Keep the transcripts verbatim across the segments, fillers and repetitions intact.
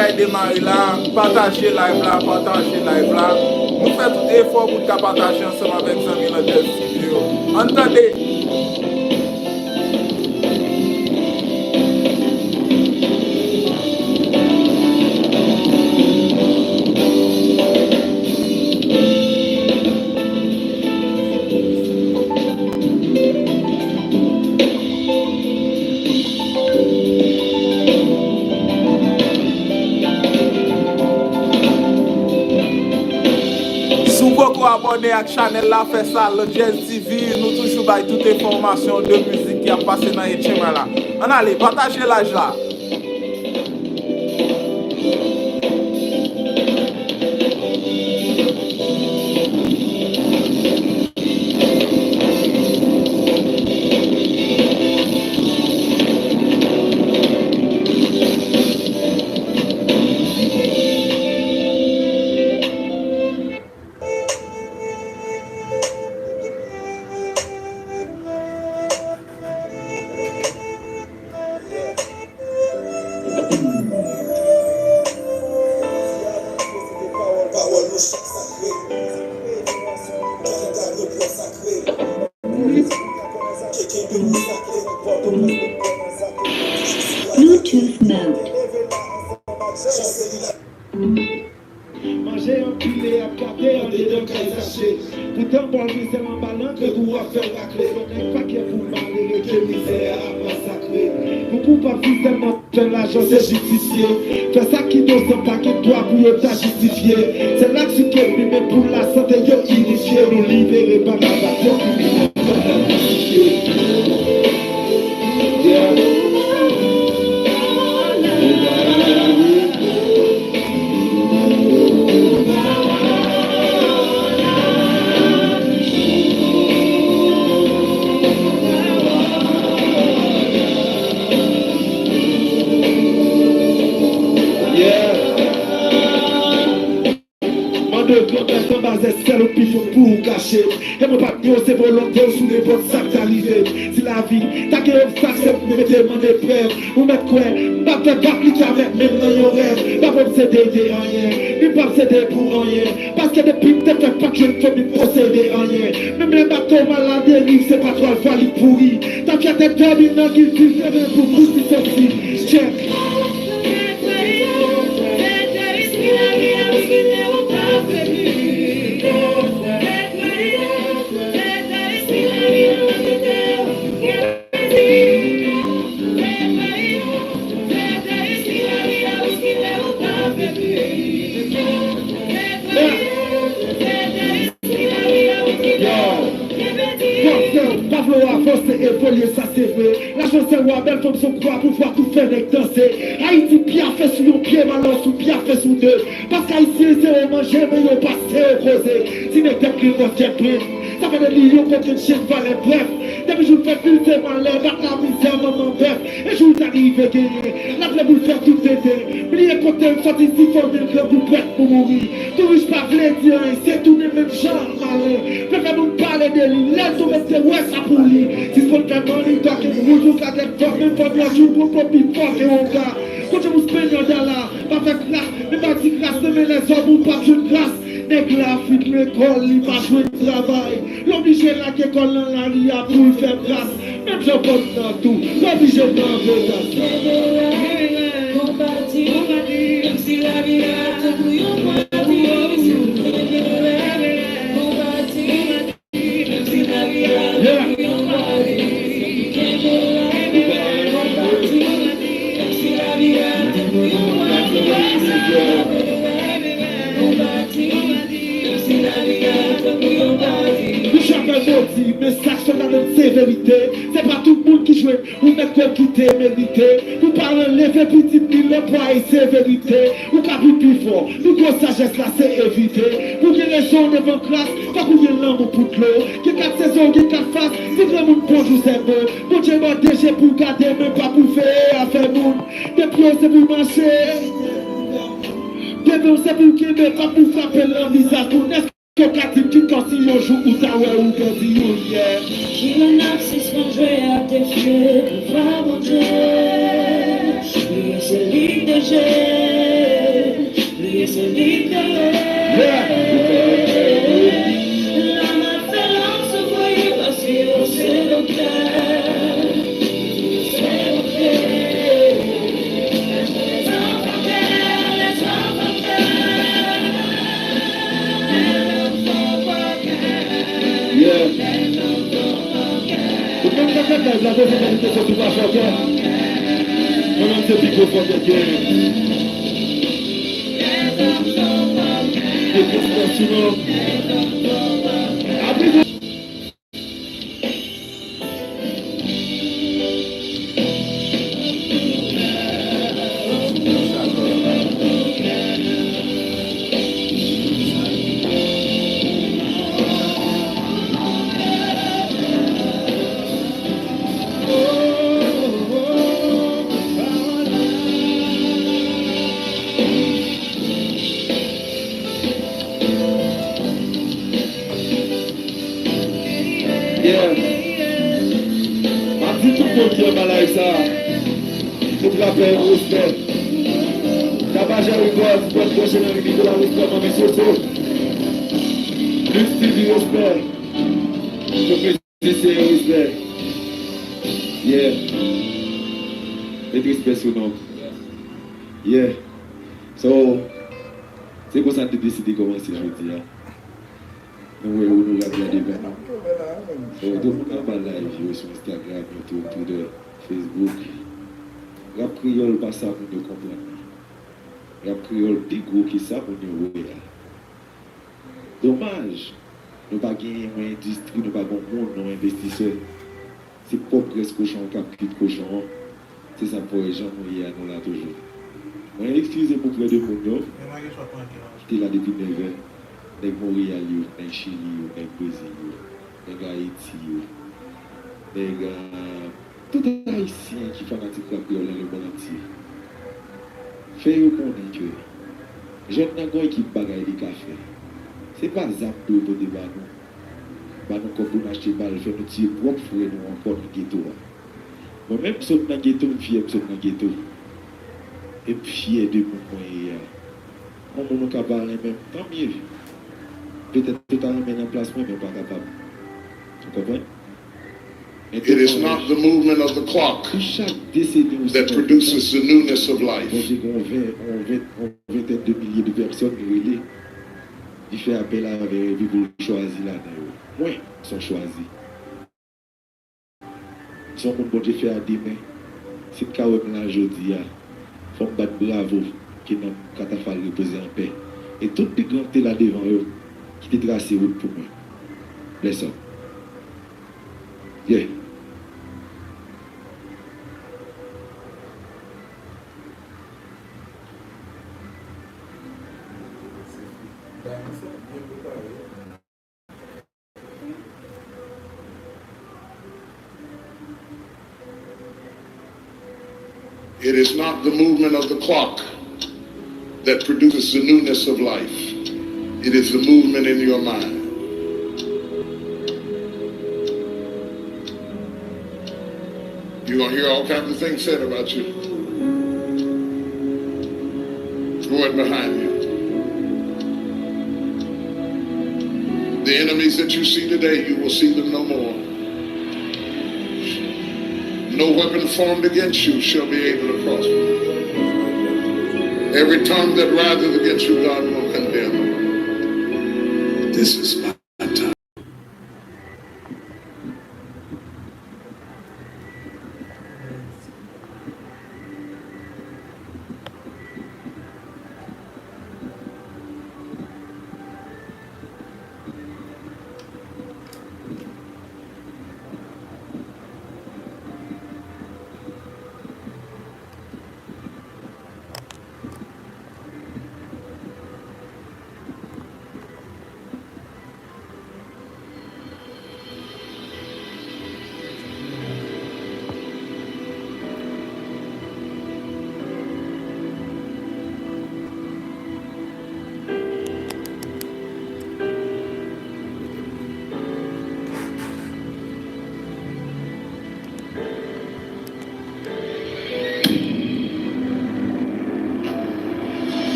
Kay demare la, pataje live la, pataje live la. Nou fè tout efò pou n ka pataje ansanm avèk zanmi nan Jazz T V yo. Ann tande! Si w poko abòne ak chanèl la, fè sa, Landjèz T V, nou toujou bay tout enfòmasyon de mizik ki ap pase nan H M I la. Ann ale, pataje live la. Bluetooth mode. Manje anpile ap gate andedan kay zache. Poutan bòl mizè anba lantre pou w ap fè l rakle. Yon nèg pa gen pou l male rete mizè a ap masakre. Nou koupab si sèlman fè lajan se jistifye. Fè sa ki nosan pa gen dwa pou yo ta jistifye. Se la k sike li men pou lasante yo inifye. Nou libere pa labat yo ki vin anba la. Mande granmèt anba zèsèl ou pifon pou ou kache. E mwen pa t gen se volonte w sou nenpòt sa k ta rive m. Si lavi ta gen obstak, se pou mete m an eprèv. Ou mèt kwè, m p ap fè bak li ka mèt menm nan yon rèv. M p ap obsede de anyen, ni m p ap sede pou anyen. Paske depi m te fèt, pa t jwenn fanmi m posede anyen. Menm lè bato m aladeriv, se pa twal fwa li pouri. Tafya tèt dòmi nan gilti, leve pou kouti soti. Check. Yo, w ap fè w pa vle w avanse, evolye, sa se vre. Lajan se wa, bèl fanm se yon kwa, pouvwa tou fè nèg danse. Ayiti pyafe sou yon pye, malè sou pyafe sou de. Paske ayisyen se yo manje, men yo pa se yo koze. Si nèg tèt li ròs gen plen, sa fè de li yon kokenn chen valè brèf. Depi jou l fèt, li se malè, bat lamizè, manman bèf. E jou l ta rive genyen, l ap lè pou l fè tout tenten. Bliye kote l soti, si fanmi l grangou prèt pou mouri. Tou rich pa vle di anyen, se tounen menm jan ak malen. Prefè moun pale de li, lè l tonbe te wè sa pou li. Sispann fè money talk and rude, ou ka tèt fòk, men fanmi an di w konplo pi fò ke yon ga. Kote moun spenn yon dala, pa fè kras, men pa di kras, nan men lèzòm ou p ap jwenn gras. Nèg la fin lekòl, li pa jwenn travay. L oblije lage kò l nan lari a pou l fè bras. Menm jan fanm nan tou, l oblije nan vetas. Yeah. Bouch ap fè modi, men sa k sòt ladan l se verite. Se pa tout moun ki jwenn ou mèt kwè m ki te merite. Pou paran leve pitit li, lè pwa e se verite. Ou ka pi pi fò, pi gwo sajès la se evite. Pou gen rezon devan klas, fòk ou gen lanmou pou dlo. Gen kat sezon, gen kat fas, di granmoun bonjou sèvo. Bondye ba w de je pou w gade, men pa pou veye afè moun. De pye w se pou w mache. De men w se pou w kenbe, pa pou w frape l nan vizaj moun. Èske w ka di m ki kòsi yon jou ou ta wè ou pèdi youn yè? Kilè n ap sispann jwe ap defye pouvwa Bondye? Li se lig de je. Yeah. Yeah. Ou menm nan fè live la, poze kèk kesyon sou pa fòkè. Mwen menm se pi gwo fòkè ke Depi se sinon. Apre Yeah. M ap di tout moun ki anba live sa a, tout rapè yo, respè. Tabaja Records, Bòt Bòche nan limite la, respè, manmi Soso. Plus T V, respè. Tout mizisyen yo, respè. Yeah. Met respè sou non. Yeah. So, se konsa n te deside kòmanse jodi a. Nou wè onorab la devan nou. So, tout moun anba live yo sou Instagram, YouTube, Twitter, Facebook. Rap kreyòl pa sa moun yo konprann nan. Rap kreyòl pi gwo ke sa moun yo wè a. Domaj, nou pa gen yon endistri, nou pa gen yon moun, yon envestisè. Se pwòp grès kochon an k ap kuit kochon an. Se sa k fè w wè jan nou ye a, nou la toujou. Mwen eskize m oprè de moun yo ki te la depi nèf è. Nèg Monreyal yo, nèg Chili yo, nèg Brezil yo, nèg Ayiti yo, nèg, ah, tout Ayisyen ki fanatik rap kreyòl nan lemonn antye. Fè yo konnen ke jèn nan gon ekip bagay li ka fè. Se pa zam pou yo pote ba nou. Ba nou kòb pou n achte bal, fè nou tiye pwòp frè nou ankò nan geto a. Mwen menm, m sot nan geto, m fyè m sot nan geto. E m fyè de moun mwen ye a. Yon moun ou ka pa renmen m, tanmye. Petèt ou ta renmen nan plas mwen, men ou pa kapab. Ou konprann? It is not the movement of the clock that produces the newness of life. Bondye gen yon ven, yon ven, yon ventèn de milye de pèsòn li rele. Li fè apèl avè yo epi pou l chwazi ladan yo. Mwen, m se yon chwazi. Se yon moun Bondye fè a de men. Si m ka wè m la jodi a, fò m bat bravo ke nanm Katafal repoze anpè. E tout pi gran k te la devan yo, ki te trase wout pou mwen. Bless up. Yeah. It is not the movement of the clock that produces the newness of life. It is the movement in your mind. You're going to hear all kinds of things said about you. Going behind you. The enemies that you see today, you will see them no more. No weapon formed against you shall be able to prosper. Every tongue that riseth against you, God will condemn. This is my time.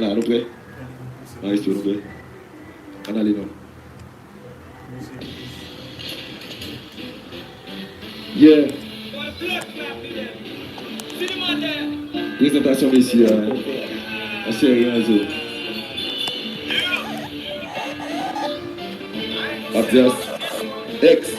la, nou prè? Maestro, nou prè? Ann ale non. Yeah. Prezantasyon mesye a. Ansyen Ranzo. Abdias. X.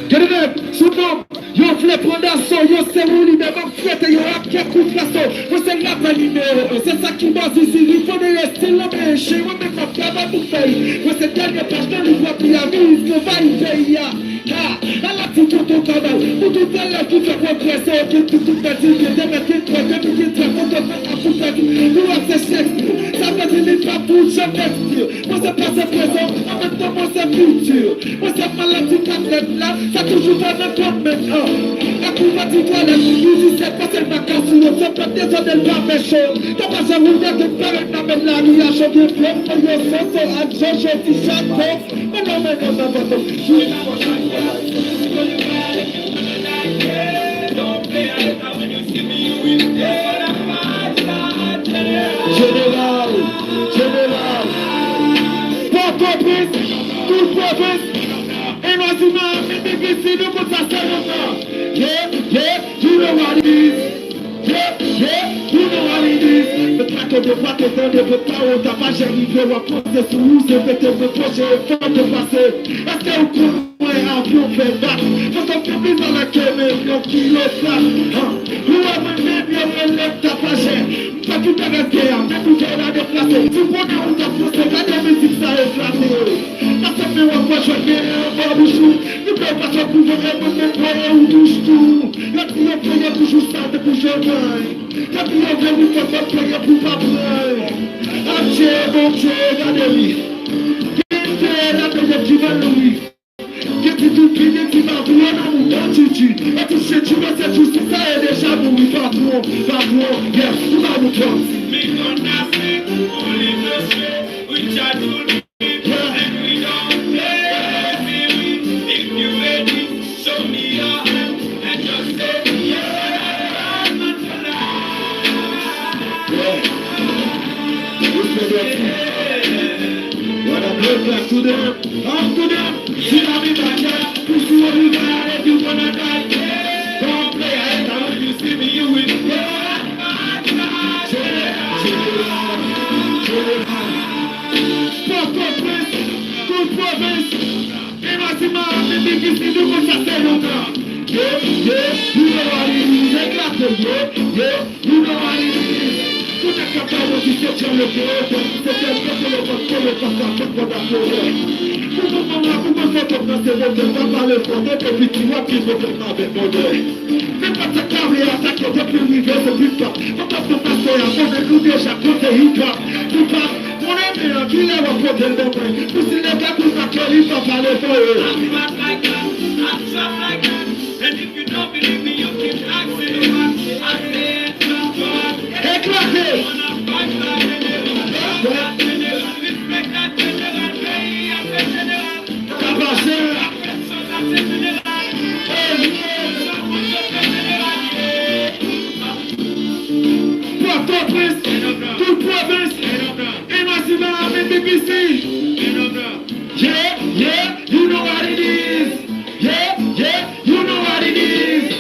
Get it up! Sou non! Yo vle pran daso, yo se woulibè, m ap frete yo ak kèk kout laso. Mwen se rapè nimewo en, se sa ki bò zizi, li fò de reste lanmen chen, mwen menm m ap travay pou fè li. Mwen se dènye paj nan liv la pou y a viv, nou va rive ya. Ha, ala ti tonton kanal, pou tout elèv ki fè pwogrese, yo gen tout, tout pèdi, gen demèt, gen twè, gen pi, gen twè, foto fèt ap pou pèdi. Nou ap se Shakespeare, sa vle di li pa pou janm ekspire. Mwen se pase prezan, an menm tan mwen se fiti. Mwen se maladi kanèt la, sa toujou fè nan kòm men an. Akouvèti twalèt, mizisyen pase l pa ka sou yo, se pèp dezòd el pa fè cho. Tapajè ou nèg parèt nan men lari a, cho gen flo, fo yo, soso ak jojo ti chapo. Mennen, mennen, mennen, mennen. Jeneral, jeneral. Pòtoprens, tout pwovens. Enòsi Miami, B B C, nou konn sa se lontan. Yeah, yeah, you know what it is. Yeah, yeah, you know what it is. Mwen pa tande, pa te tande, mwen pa wè w, Tapajè rive, w ap poze sou ou, se pete mwen pwoche, e fò te pase. Èske ou konn mwen avyon fè bak? Fò sa fè plis anlè ke men yon kilo sak. Ha, ou wè mwen menm yo rele m Tapajè. M pa kite rès gè a, men pou gè la deplase. Si w konnen ou t ap panse, gade mizik sa eklate. Pase men w ap wè jwèt men anba bouch ou. Li fè w pa sot pou vre, mwen menm voye ou touch tou. Yo di yo voye toujou sa te pou jwenn mwen. Depi yo vle wi fòk yo peye pou pa pran. Adje, Bondye, gade li. Gen te la peye ki mal wi. Gen ti toupi, gen ti babou, yo nan mouton tchitchi. E ti chen ti mesye tou, si sa e deja mouri, patwon, patwon, yes, ou ba nou twòp. Mi konn ase pou li mesye, Richard Cool. Pòtoprens, tout pwovens. Enòsi Miami, B B C, nou konn sa se lontan. Yeah, yeah, you know what it is. Eklate, yeah, yeah, you know what it is. Tout nèg k ap ba mwen di se John le Poète, se John le Poète, le Poète, le Poète, sa fè kòd ap leve. Pou moman an, pou mwen fè kòb nan se modèl, pa pale fò, depi piti w ap viv modèl avèk modèl. Nenpòt sa k ta vle atake, depi l rive, se viktwa. Mwen pa fè pastè a, konnen nou deja kote hip hop. Hip hop, Mwen renmen an, kilè w ap pote l ban mwen? Pou si nèg la tou make li pa pale fò yo. Eklate! Tapajen! Pòtoprens, tout pwovens, Enòsi Miami, B B C. Yeah, yeah, you know what it is. Yeah, yeah, you know what it is.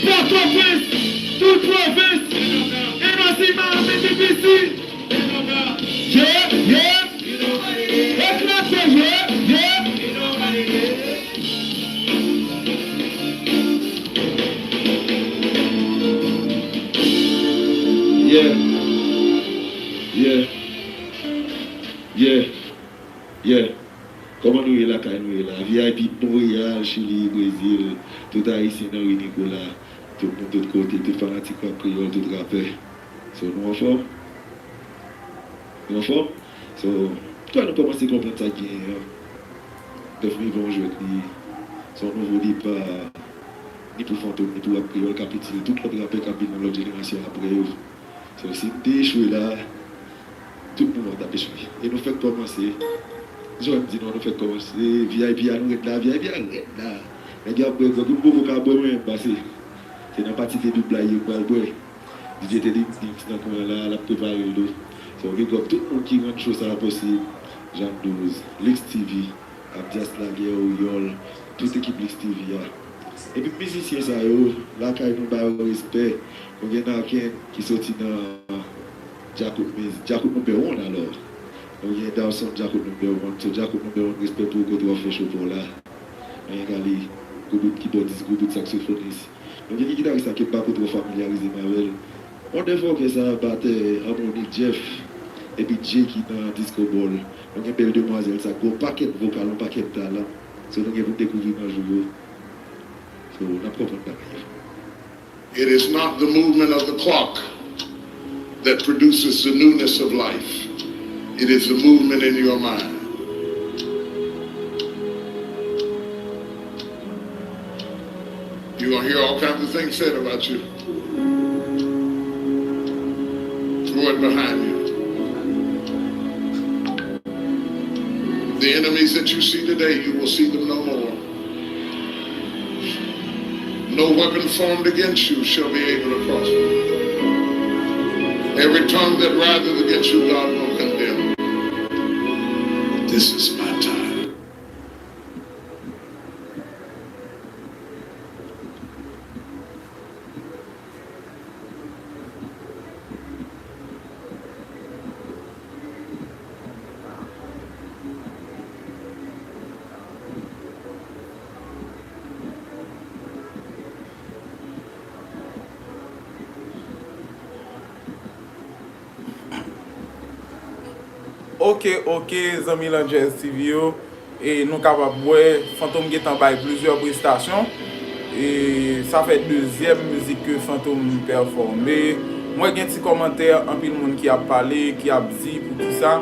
Pòtoprens, tout pwovens, Enòsi Miami, B B C. Yeah, yeah. Eklate, yeah, yeah. Yeah. Yeah. Yeah. Yeah. Kòman nou ye lakay nou ye la? V I P Monreyal, Chili, Brezil, tout Ayisyen nan ri Nikola, tout moun tout kote, tout fanatik rap kreyòl, tout rapè. So, nou anfòm? Nou anfòm? So, m kwè nou kòmanse konprann sa k genyen an. Dèfini bon jwèt li. Se yon nouvo depa, ni pou Fantom, ni pou rap kreyòl k ap itil tout lòt rapè k ap vin nan lòt jenerasyon apre yo. So, si m te echwe la, tout mouvman t ap echwe. E nou fèk kòmanse. Jan m di nou, nou fèk kòmanse. V I P a nou rèd la, V I P a rèd la. Nèg yo ap bwè gròg, m poko ka bwè mwen menm pase. Se nan pati de bib la ye m pral bwè. D J Teddy Mix nan kwen an la, l ap prepare l tou. So, big up tout moun ki rann show sa a posib. Jan Douz, Lix T V, Abdias Laguerre, Oryol, tout ekip Lix T V a. Epi mizisyen sa yo, lakay nou ba yo respè. Nou gen Narken ki soti nan Djakout Miz-, Djakout Number One alò. Nou gen Dawson Djakout Number One. So Djakout Number One, respè pou ou kote w ap fè show pa w la. Nou gen Gali, gwo bout kibòdis, gwo bout saksofonis. Nou gen gitaris la ke m pa ko twò familyarize m avè l. Mòdèfòkè sa, batè, amoni, Jeff, epi Jay ki nan Disco Ball. Nou gen bèl demwazèl sa, gwo pakèt vokal, yon pakèt talan. So nou gen pou n dekouvri nan jou yo. So, n ap konprann bagay yo. It is not the movement of the clock that produces the newness of life. It is the movement in your mind. You're going to hear all kinds of things said about you. Throw it behind you. The enemies that you see today, you will see them no more. No weapon formed against you shall be able to prosper. Every tongue that riseth against you, God will condemn. This is my time. Oke, oke, zanmi Landjèz T V yo. E nou kapab wè, Fantom gentan bay plizyè prestasyon. E sa fè dezyèm mizik ke Fantom pèfòme. M wè gen ti kòmantè, anpil moun ki ap pale, ki ap di poukisa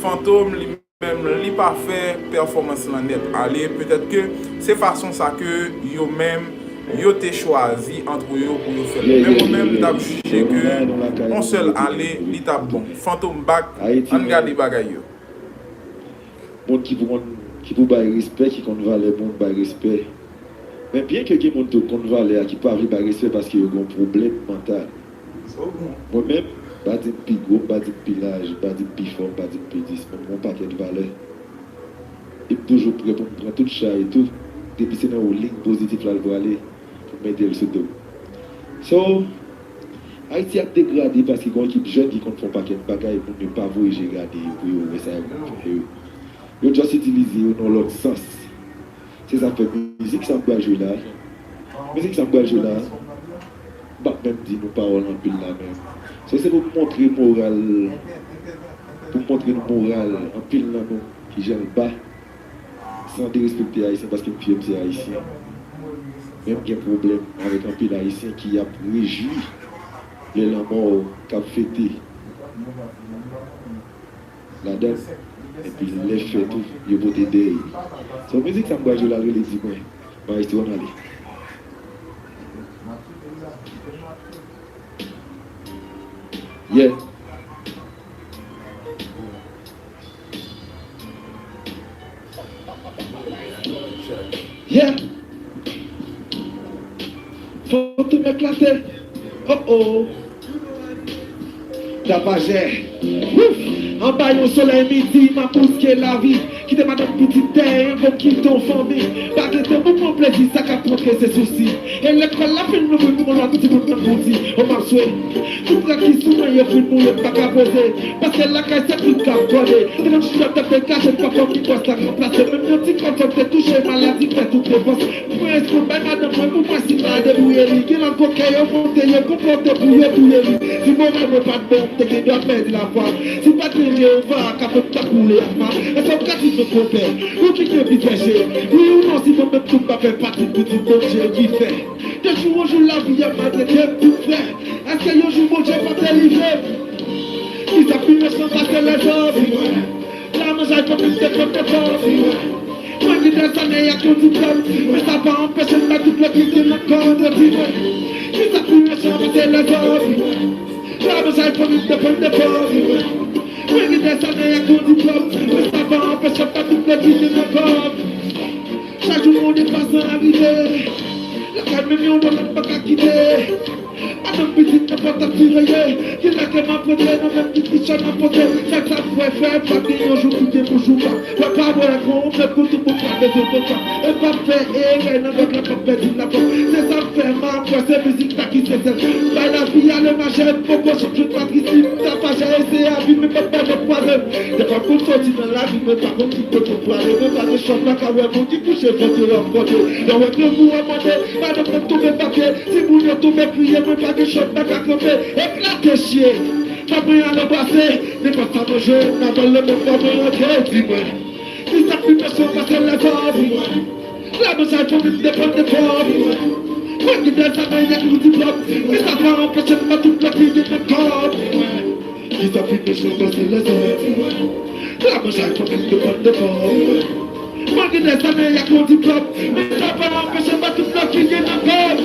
Fantom li menm li pa fè pèfòmans lan nèt ale. Petèt ke se fason sa ke yo menm yo te chwazi antre yo pou yo fè l. Men mwen menm, m t ap jije ke yon sèl ale, li t ap bon. Fantom back, ann gade bagay yo. Moun ki pou konn, ki pou bay respè, ki konn valè moun, bay respè. Men byen ke gen moun tou konn valè a, ki pa vle bay respè paske yo gen yon pwoblèm mantal. Mwen menm, m pa di m pi gwo, m pa di m pi laj, m pa di m pi fò, m pa di m pi dis, men m gen yon pakèt valè. E m toujou prè pou m pran tout chay tou, depi se nan yon liy pozitif la l prale, pou m mete l sou do m. So, Ayiti ap degrade paske gen yon ekip jèn ki konn fè yon pakèt bagay, moun yo pa voye je gade yo pou yo wè sa yo konn fè yo. Yo just itilize yo nan yon lòt sans. Se sa k fè mizik sa m pral jwe la. Mizik sa m pral jwe la, m p ap menm di nou pawòl anpil la menm. So, se pou m montre moral, pou m montre nou moral anpil nan nou ki jan l ba. San derespekte Ayisyen, paske m fyè m se Ayisyen. Men m gen pwoblèm avèk anpil Ayisyen ki ap rejwi lè lanmò k ap fete ladan l, epi lè fèt ou, yo pote dèy. So, mizik sa m pral jwe la, l rele Di Mwen. Maestro, ann ale. Yeah. Yeah. Fantom eklate. Oh oh. Tapajè. Wouf. Anba yon solèy midi, m ap bouske lavi. Kite madanm pitit dèyè, yon gonm kite yon fanmi. Pa gen tan pou pran plezi, sa k ap rantre se sousi. E lekòl la fin louvri pou yon lòt timoun nan grandi. O m ap swe. Tout rad ki sou mwen yo fin mouri, m pa ka poze. Paske lakay se tout k ap kòde. Tout moun chita tèt degaje, pa fò ki pòs la ranplase. Menm yon ti kòb fò te touche, maladi fè tout depans. Mwen eskou bay madanm mwen pou mwen si m pa debouye li. Gen lòt koke yo monte, yo konplote pou yo touye li. Si moral mwen pa t bon, m te gen dwa pèdi lafwa. Si pa t gen Jewova, ka fè m t ap boule ak ma. Èske w ka di Konpè, ou kite vizaj, wi ou non, si mwen menm tou m pa fè pati pitit Bondye ki fè. De jou an jou lavi a maltrete m tout frè. Èske yon jou Bondye p ap delivre m? Kisa pi mechan pase lèzòm? Lamanjay fanmi m te pran de pòz. Mwen gen dèzane ak yon diplòm, men sa pa anpeche m bay tout lòt ki gen nan kò m. Di mwen, kisa pi mechan pase lèzòm? Lamanjay fanmi m te pran de pòz. Mwen gen dèzane ak yon diplòm, men sa pa anpeche m bay tout lòt ki gen nan kò m. Chak jou yon depasan a rive. Lakay menm yon lòt pa ka kite. Madanm pitit nan pòt ap tire ye. Kilè ke m ap rantre nan menm ki kichòy m ap pote. Sa k sa m kwè fè, pa gen yon jou ki gen pou jou pa. Wè pa wè kon pèp pou tout moun pa bezwen kontan. E pa fè erè nan gòd la, pa pèdi lapòt. Se sa m fè, m ap kwè se mizik la ki se sèl. Bay lavi a le majè, m poko chanje matris li, m ta pa jere se avi, men pa bay lòt pwaze. Depa m konn soti nan lavi, mwen pa konn ki kote m prale. Mwen pa gen chòt, pa ka wè moun ki kouche vant yo ap konte. Lè w wè grangou an mande, madanm nan tonbe papye. Timoun yo tonbe kriye, mwen pa gen chòt, pa ka kanpe. Eklate chye. Fò mwen al anbrase. Nenpòt sa manje, n a vòl le menm fò mwen rantre. Di mwen, kisa k pi mechan pase lèzòm? Lamanjay fanmi m depann de kò m. Mwen gen dèzane ak yon diplòm, men sa pa anpeche m bay tout lòt ki gen nan kò m. Kisa pi mechan pase lèzòm? Lamanjay fanmi m depann de kò m. Mwen gen dèzane ak yon diplòm, men sa pa anpeche m bay tout lòt ki gen nan kò m.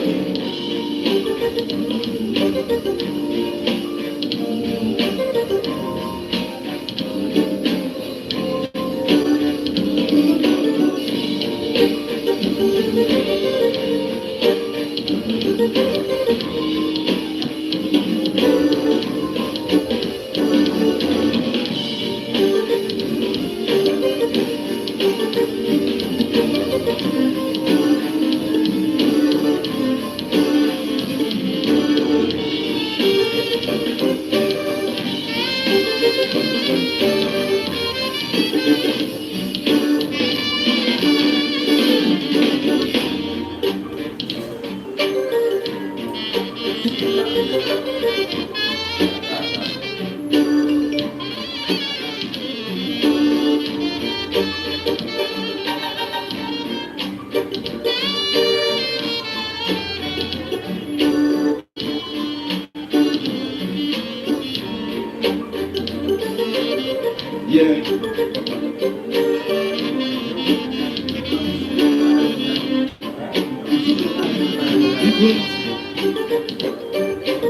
Yeah. Di mwen.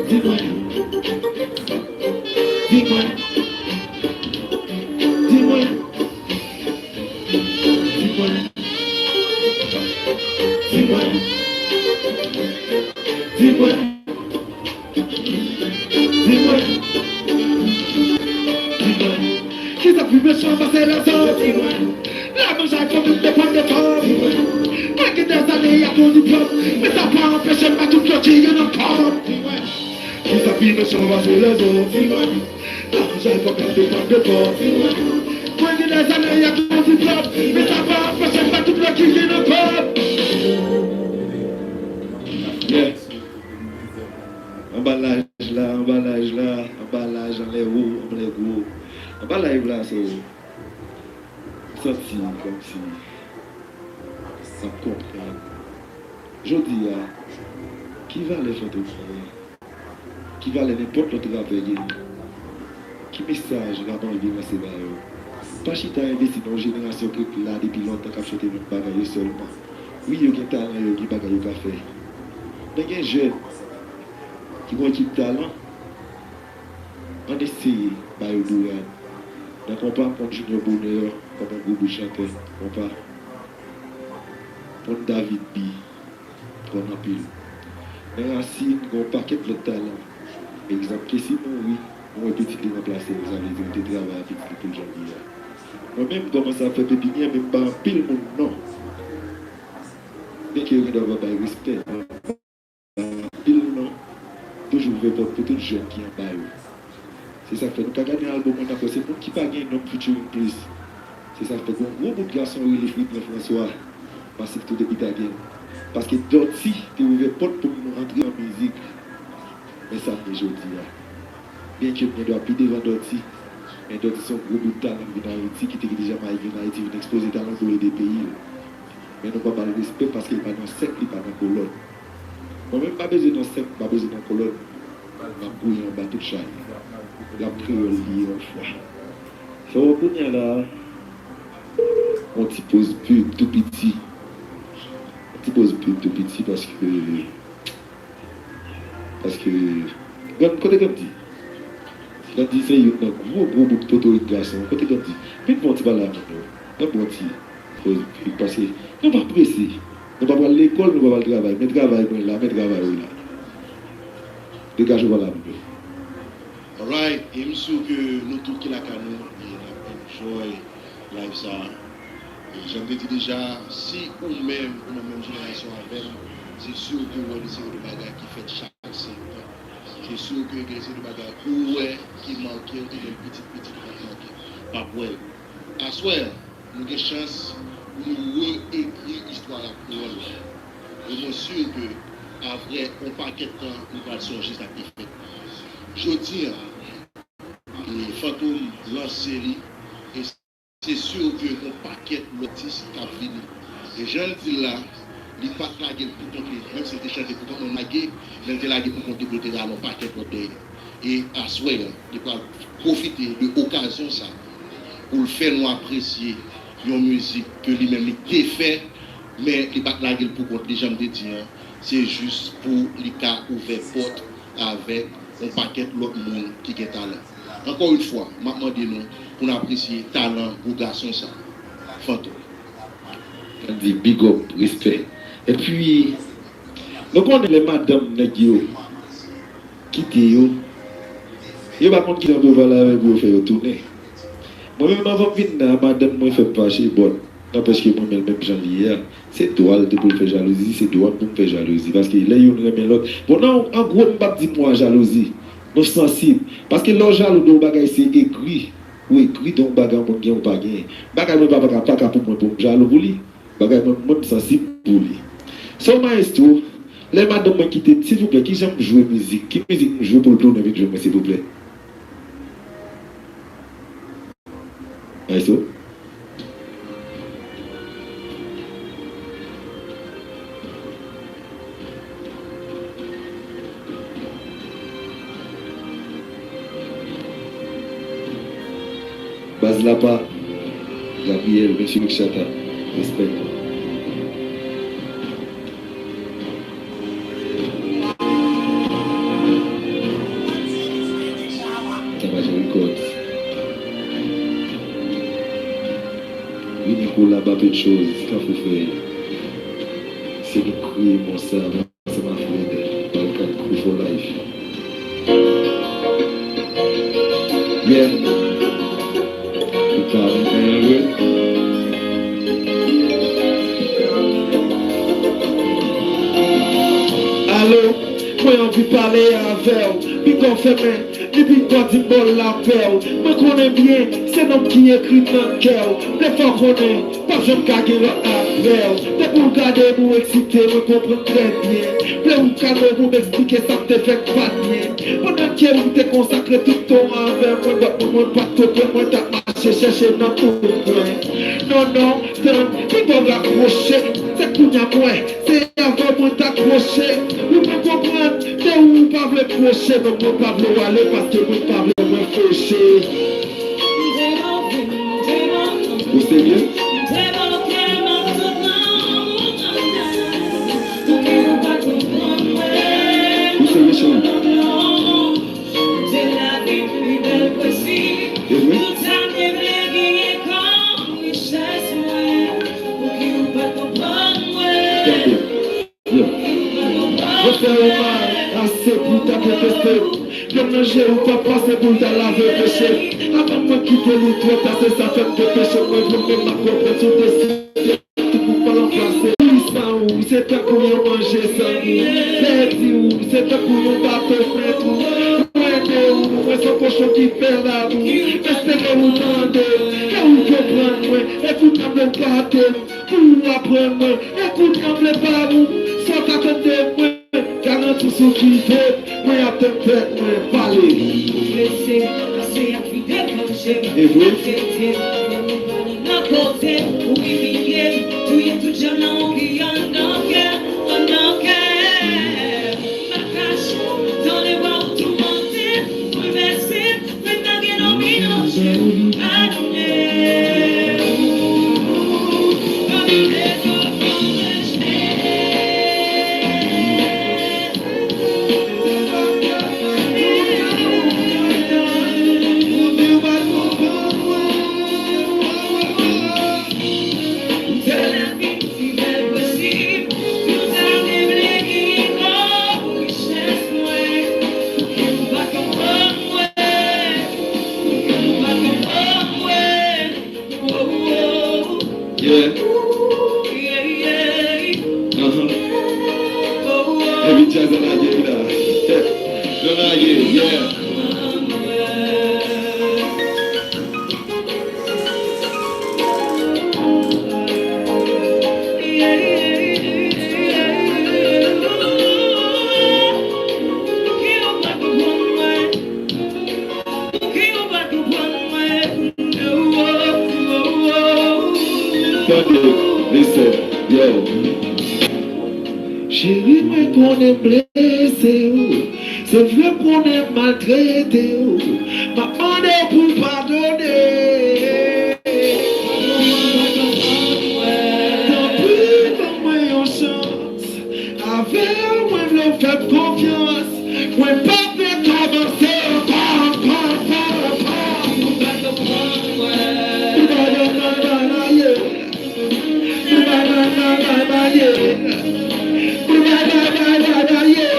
Di mwen. Di mwen. Di mwen. Di mwen. Di mwen. Di mwen. Di mwen. Di mwen. Kisa k pi mechan pase lèzòm? Di mwen. Lamanjay fanmi m depann de kò m. Mwen gen dèzane ak yon diplòm, men sa pa anpeche m bay tout lòt ki gen nan kò m. Kisa k pi mechan pase lèzòm? Di mwen. Lamanjay fanmi m depann de kò m. Mwen gen dèzane ak yon diplòm, men sa pa anpeche m bay tout lòt ki gen nan kò m. Yeah. Anbalaj la, anbalaj la, anbalaj anlè wo, anlè gwo. Anba live la, so, m santi kòmsi m ap konprann. Jodi a, ki valè Fantom genyen? Ki valè nenpòt lòt rapè genyen? Ki mesaj rap anvi lanse ba yo? Pa chita envesti nan yon jenerasyon k ret la depi lontan k ap chante menm bagay yo sèlman. Wi, yo gen talan, yo gen bagay yo ka fè. Men gen jèn ki gen ekip talan, ann eseye ba yo bourad. Nan konpa, m konn Junior Bonheur kòm yon gwo bout chantè, konpa. M konn David B konn anpil. Men Racine gen yon pakèt lòt talan. Egzanp, Kessy mouri, nou wè pitit li ranplase l, sa vle di li te travay ak pitit li pou l jan l ye a. Mwen menm, m kòmanse ap fè pepinye, men m ba anpil moun non. Byenke yo gendwa pa bay respè, anpil non, toujou ouvè pòt pou tout jèn ki anba yo. Se sa k fè nou ka gade nan albòm mwen, n ap wè se moun ki pa gen non k featuring plis. Se sa k fè gen yon gwo bout gason rele Fridlin François, Massif tou depi ta gen. Paske Dutty te ouvè pòt pou nou antre nan mizik. Men sa m ye jodi a. Byenke m gendwa pi devan Dutty, Men Dòti se yon gwo bout talan ki vin Ayiti, ki te kite Jamayik vin Ayiti, vin ekspoze talan pou l ede peyi l. Men nou pa ba l respè paske l pa nan sèk, li pa nan kolòn. Mwen menm m pa bezwen nan sèk, m pa bezwen nan kolòn. M ap gouye anba tout chay. L ap kreyòl li ye yon fwa. So, kounye a la, yon ti poz pib tou piti. Yon ti poz pib tou piti paske Paske, Grann, kote Grandy? Grandy se youn nan gwo, gwo bout potorik gason. Kote Grandy? Vin fè yon ti pale ak moun yo. Vin fè yon ti koze, paske nou pa prese. Nou pa pral lekòl, nou pa pral travay. Men travay mwen la, men travay ou la. Degaje w pale ak moun yo. Alright, e m si ke nou tout ki lakay nou, e n ap enjoy live sa a. E jan m te di deja, si ou menm, ou nan menm jenerasyon avè m, se si ke w wè de seri de bagay ki fèt chak senk tan. Se si ke gen de seri de bagay ou wè ki make w, e menm pitit pitit ou p ap make, p ap wè l. Aswè a, nou gen chans pou nou re-ekri istwa rap kreyòl la. E mwen si ke, apre yon pakèt tan, nou pral sonje sa k te fèt. Jodi a, e Fantom lanse li, e se si ke yon pakèt lòt atis k ap vini. E jan l di l la, li pa t lage l pou kont li, menm si l te chante pou kont mwen, lage, men l te lage pou kont li pou l te rale yon pakèt lòt dèyè. E aswè a, li pral pwofite de okazyon sa pou l fè nou apresye yon mizik ke li menm li te fè, men li pa t lage l pou kont li, jan m te di an, se jis pou li ka ouvè pòt avèk yon pakèt lòt moun ki gen talan. Ankò yon fwa, m ap mande nou pou n apresye talan gwo gason sa, Fantom. Grandy, big up, respè. Epi, nou konnen lè madanm nèg yo kite yo, yo pa konn kijan pou yo pale avè pou yo fè yo tounen. Mwen menm, anvan m vin la, madanm mwen fè m fache, but n'empêche ke mwen renmen l menm jan li ye a. Se dwa l tou pou l fè jalouzi, se dwa m pou m fè jalouzi. Paske lè youn renmen lòt, bon, non, an gwo, m p ap di mo a jalouzi. Nou sansib. Paske lè w jalou de yon bagay, se egri. Ou egri de yon bagay yon moun gen ou pa genyen. Bagay mwen pa, pa ka, pa ka pou mwen, pou m jalou pou li. Bagay mwen, mwen m sansib pou li. So, maestro, lè madanm mwen kite m, silvouplè, kijan m jwe mizik? Ki mizik m jwe pou l tounen vin jwenn mwen, silvouplè? Maestro? Baz Lapa, Gabriel, mesye Luc Chata, respè. Tabaja Records. Vini kolab a Pet Choz, Kafou Fèy. Se nou kreye mò sa. Ansanm a Fred, Balkan Crew for Life. Yeah. Ou pa renmen l vre? Alo, mwen anvi pale avè w. Big up fèmen. Depi m pran di m ba w lapè w, mwen konnen byen, se non m ki ekri nan kè w. M vle fè w konnen, p ap janm ka gen lòt aprè w. Depi w gade m, ou eksite, mwen konprann trè byen. Vle ou kalme w pou m eksplike sa k te fè k pa t byen. Pandan ke ou te konsakre tout tan w avè mwen, but mwen, mwen pa t konprann, mwen t ap mache chèche nan tout pwen. Non, non, tann, piga w rapwoche, se kounye a m wè. Se avè w mwen t ap pwoche. Ou pa konprann, se ou pa vle pwoche, non, mwen pa vle w ale, paske mwen pa vle mwen fòse. Ou serye? Ou serye, cheri? E wi. Tande. Yo. Mwen fè ou mal ase pou w ta deteste. Yon nan je ou pa pase pou l ta lave peche. Avan mwen kite li twò ta, se sa fè m te peche. Mwen vle men m ap konprann sou deside. Tout moun pa ranplase. Wi, san ou, se tankou yon manje san gou. Pèdi ou, se tankou yon bato fè twou. Mwen ede ou, mwen se yon kochon ki fè labou. M espere ou tande, ke ou konprann mwen. E kounye a m gade m. Pou w aprann mwen, e kounye a m vle ba ou sa w t atann de mwen. Garanti sou kite mwen ap tann tèt mwen pale. Blese, kase ak vide kòm E vre. Nan kote ou imilye m, touye tout janm nan ou ki anndan kè m, anndan kè m. M pa kache, tande vwa ou toumante m, boulvèse m, men m pa gen domino je m, pa domine m. Domine m. Yeah. Uh-huh. Epi djaz la lage wi la. Yo lage, yeah. Tande, listen, yo. Cheri, mwen konnen m blese w. Se vre m konnen m maltrete w. M ap mande w pou w padone. Tanpri, ban mwen yon chans. Avè w, mwen vle w fè m konfyans. Mwen p ap rekòmanse ankò, ankò, ankò, ankò. Ou pa nan, nan, nan, nan, yeah. Ou pa nan, nan, nan, nan, yeah. Ou pa nan, nan, nan, nan, nan, yeah.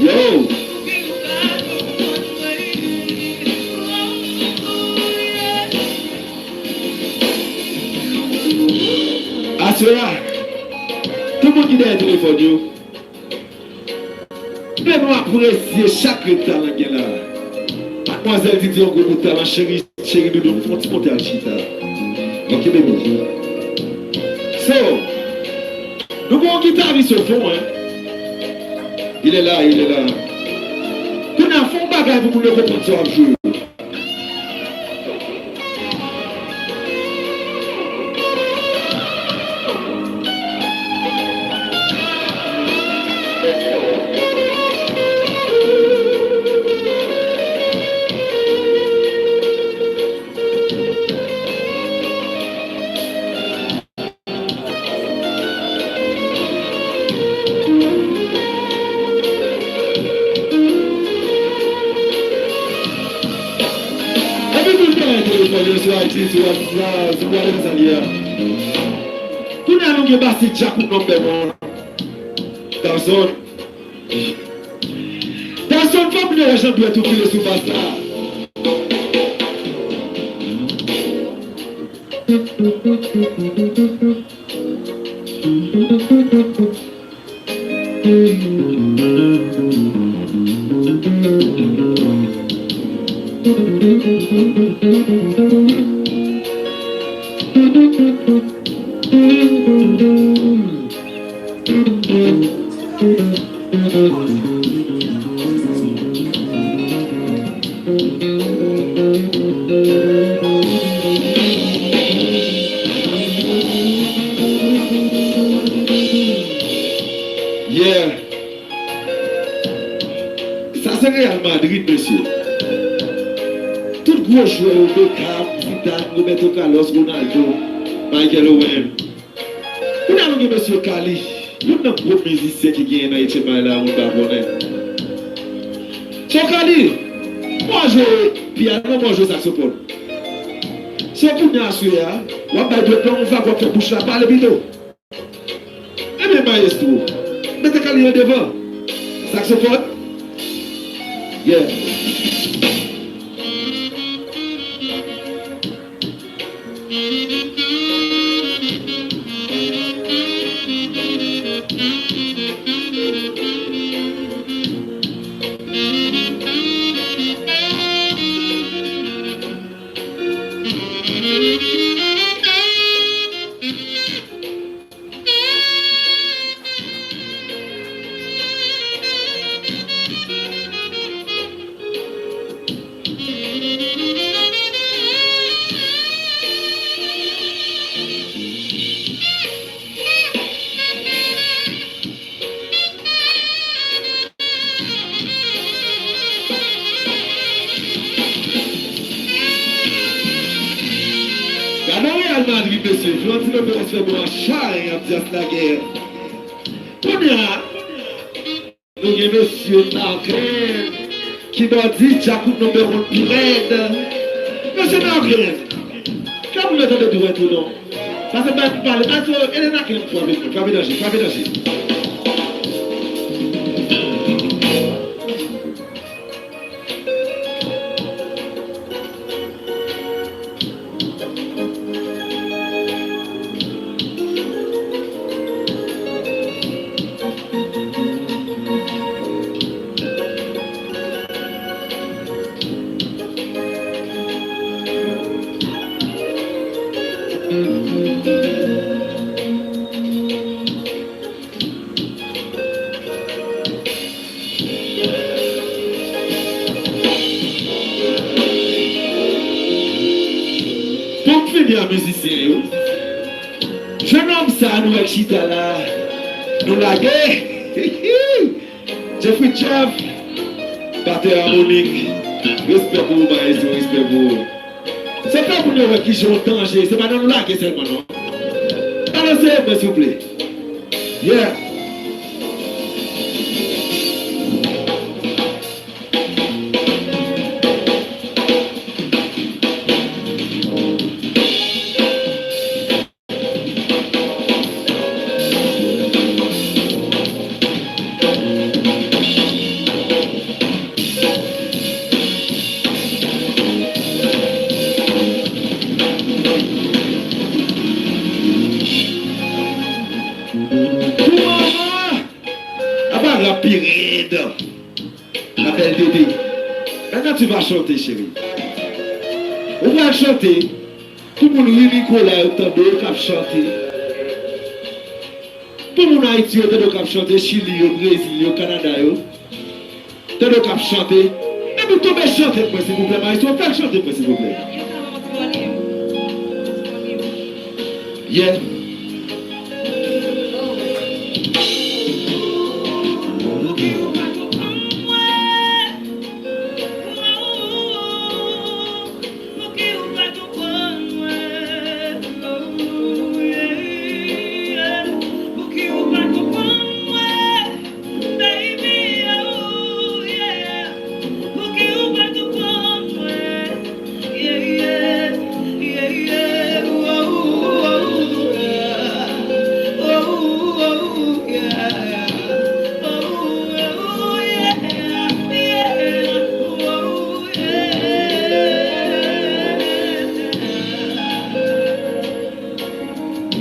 Yo! Aswè a, tout moun ki dèyè telefòn yo, vle nou apresye chak grenn talan k gen la. Madmwazèl Didi, yon gwo bout talan, cheri, cheri doudou, fè yon ti monte al chita. Ok, baby. So, nou gen yon gitaris o fon, hein. Il est là, il est là. Kounye a, fè yon bagay pou moun yo konprann sa w ap jwe. Epi tout bagay telefòn yo sou I G, sou WhatsApp, sou whatever sa li ye a. Kounye a nou gen basis Djakout nonm dèmon. Dawson. Dawson, fè m lè jan dwèt ou file sou bas la. Yeah. Sa se Real Madrid, mesye. Tout gwo jwè yo, Beckham, Zidane, Roberto Carlos, Ronaldo, Michael Owen. Kounye a nou gen mesye Kali, youn nan gwo mizisyen ki genyen nan Etchen May la, moun pa konnen. So Kali, mwen jwe pyano, mwen jwe saksofòn. So kounye a aswè a, w ap bay dwèt lan yon vag, w ap fè bouch la pale pito. Ebyen, mayestwo, mete Kali an devan. Saksofòn. Yeah. Madrid, mesye. Florentino Perez fè bon achay, ap di as la guerre. Kounye a, nou gen mesye Marken ki bandi Djakout number one pi rèd. Mesye Marken, kè moun yo tande dwèt ou non. Pase bay pou pale. Pase, ede Marken frape, frape danje, frape danje. Pou m fini a mizisyen yo, jennonm sa nou wè k chita la, nou lage. Jeffrey Jeff, batè amonik, respè pou ou, maestro, respè pou ou. Se pa pou nou wè kijan w danje, se pa nan nou lage sèlman non. Balanse mwen, silvouplè. Yeah. Pou mama, apa rap pi rèd. Apèl Dede. Maintenant tu vas chanter, chérie. Ou pral chante pou moun ri Nikola yo tande w k ap chante. Pou moun Ayiti yo tande w k ap chante, Chili yo, Brezil yo, Kanada yo. Tande w k ap chante. Epi tonbe chante pou mwen, silvouplè, maestro. Fè l chante pou mwen, silvouplè. Yeah.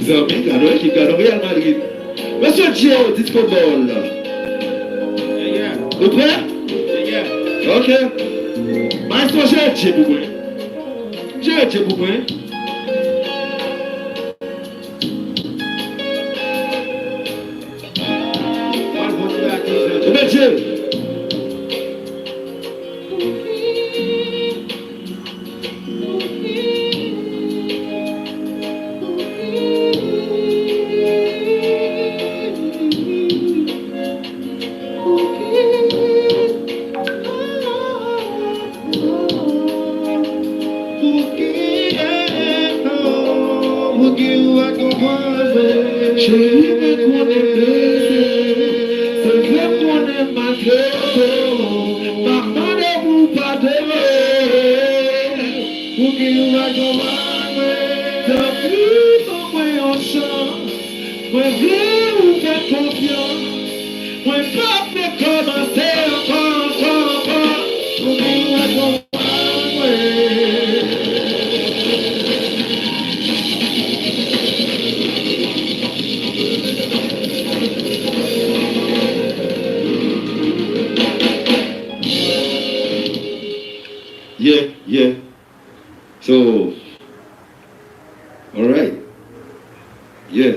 Zanmi, gade yon ekip, gade yon Real Madrid. Mesye Dje, Disco Ball. Ou prè? Ok. Maestro, jere Dje pou mwen. Jere Dje pou mwen. Ou mèt jere. Cheri, mwen konnen blese, se vre m konnen m maltrete w, m ap mande w pou w padone. Pouki ou pa konprann mwen? Tanpri, ban mwen yon chans. Mwen vle ou fè konfyans. Mwen p ap rekòmanse ankò, ankò, ankò. Pouki ou pa konprann mwen? Yeah, yeah. So, alright. Yeah.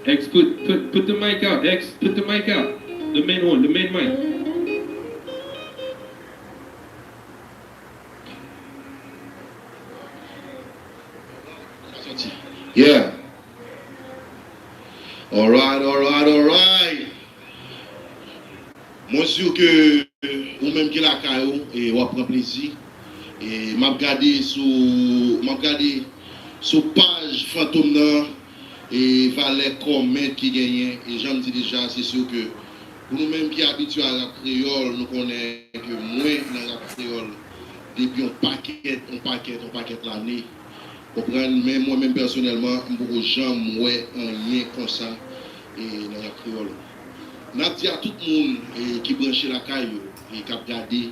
X, put, put, put the mic out. X, put the mic out. The main one, the main mic. Yeah. Alright, alright, alright. Mwen si ke ou menm ki lakay ou, e w ap pran plezi. E m ap gade sou, m ap gade sou paj Fantom nan, e valè kòmèt ki genyen. E jan m di deja, se si ke pou nou menm ki abitye a rap kreyòl, nou konnen ke mwen nan rap kreyòl depi yon pakèt, yon pakèt, yon pakèt lane. Konprann, men mwen menm pèsonèlman, m poko janm wè anyen konsa, e, nan rap kreyòl. N ap di a tout moun, e, ki branche lakay yo, e, k ap gade,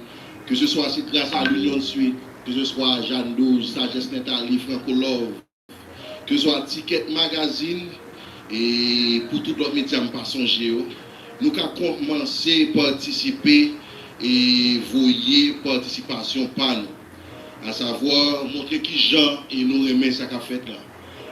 ke se swa se gras a Lil Yon Sweet, ke se swa Jeanne Douze, Sagesse Nathalie, Franco Love, ke se swa Ticket Magazine, e pou tout lòt medya m pa sonje yo, nou ka kòmanse patisipe e voye patisipasyon pa nou. Asavwa, montre kijan e nou renmen sa k ap fèt la.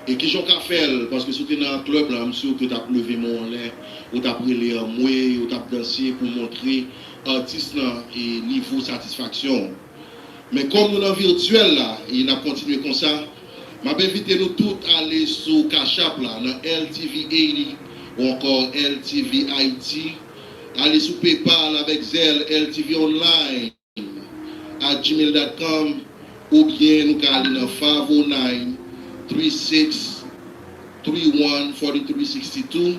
E kijan w ka fè l, paske si w te nan klèb la, m si ke w t ap leve men w anlè, ou t ap rele anmwe, ou t ap danse pou montre atis lan e nivo satisfaksyon w. Men kòm nou nan vityèl la, e n ap kontinye konsa, m ap envite nou tout ale sou Cash App la, nan L T V eighty ou ankò L T V Haiti. Ale sou PayPal avèk Zelle, L T V Online at gmail dot com, oubyen nou ka ale nan five oh nine, three six, three one, forty-three sixty-two.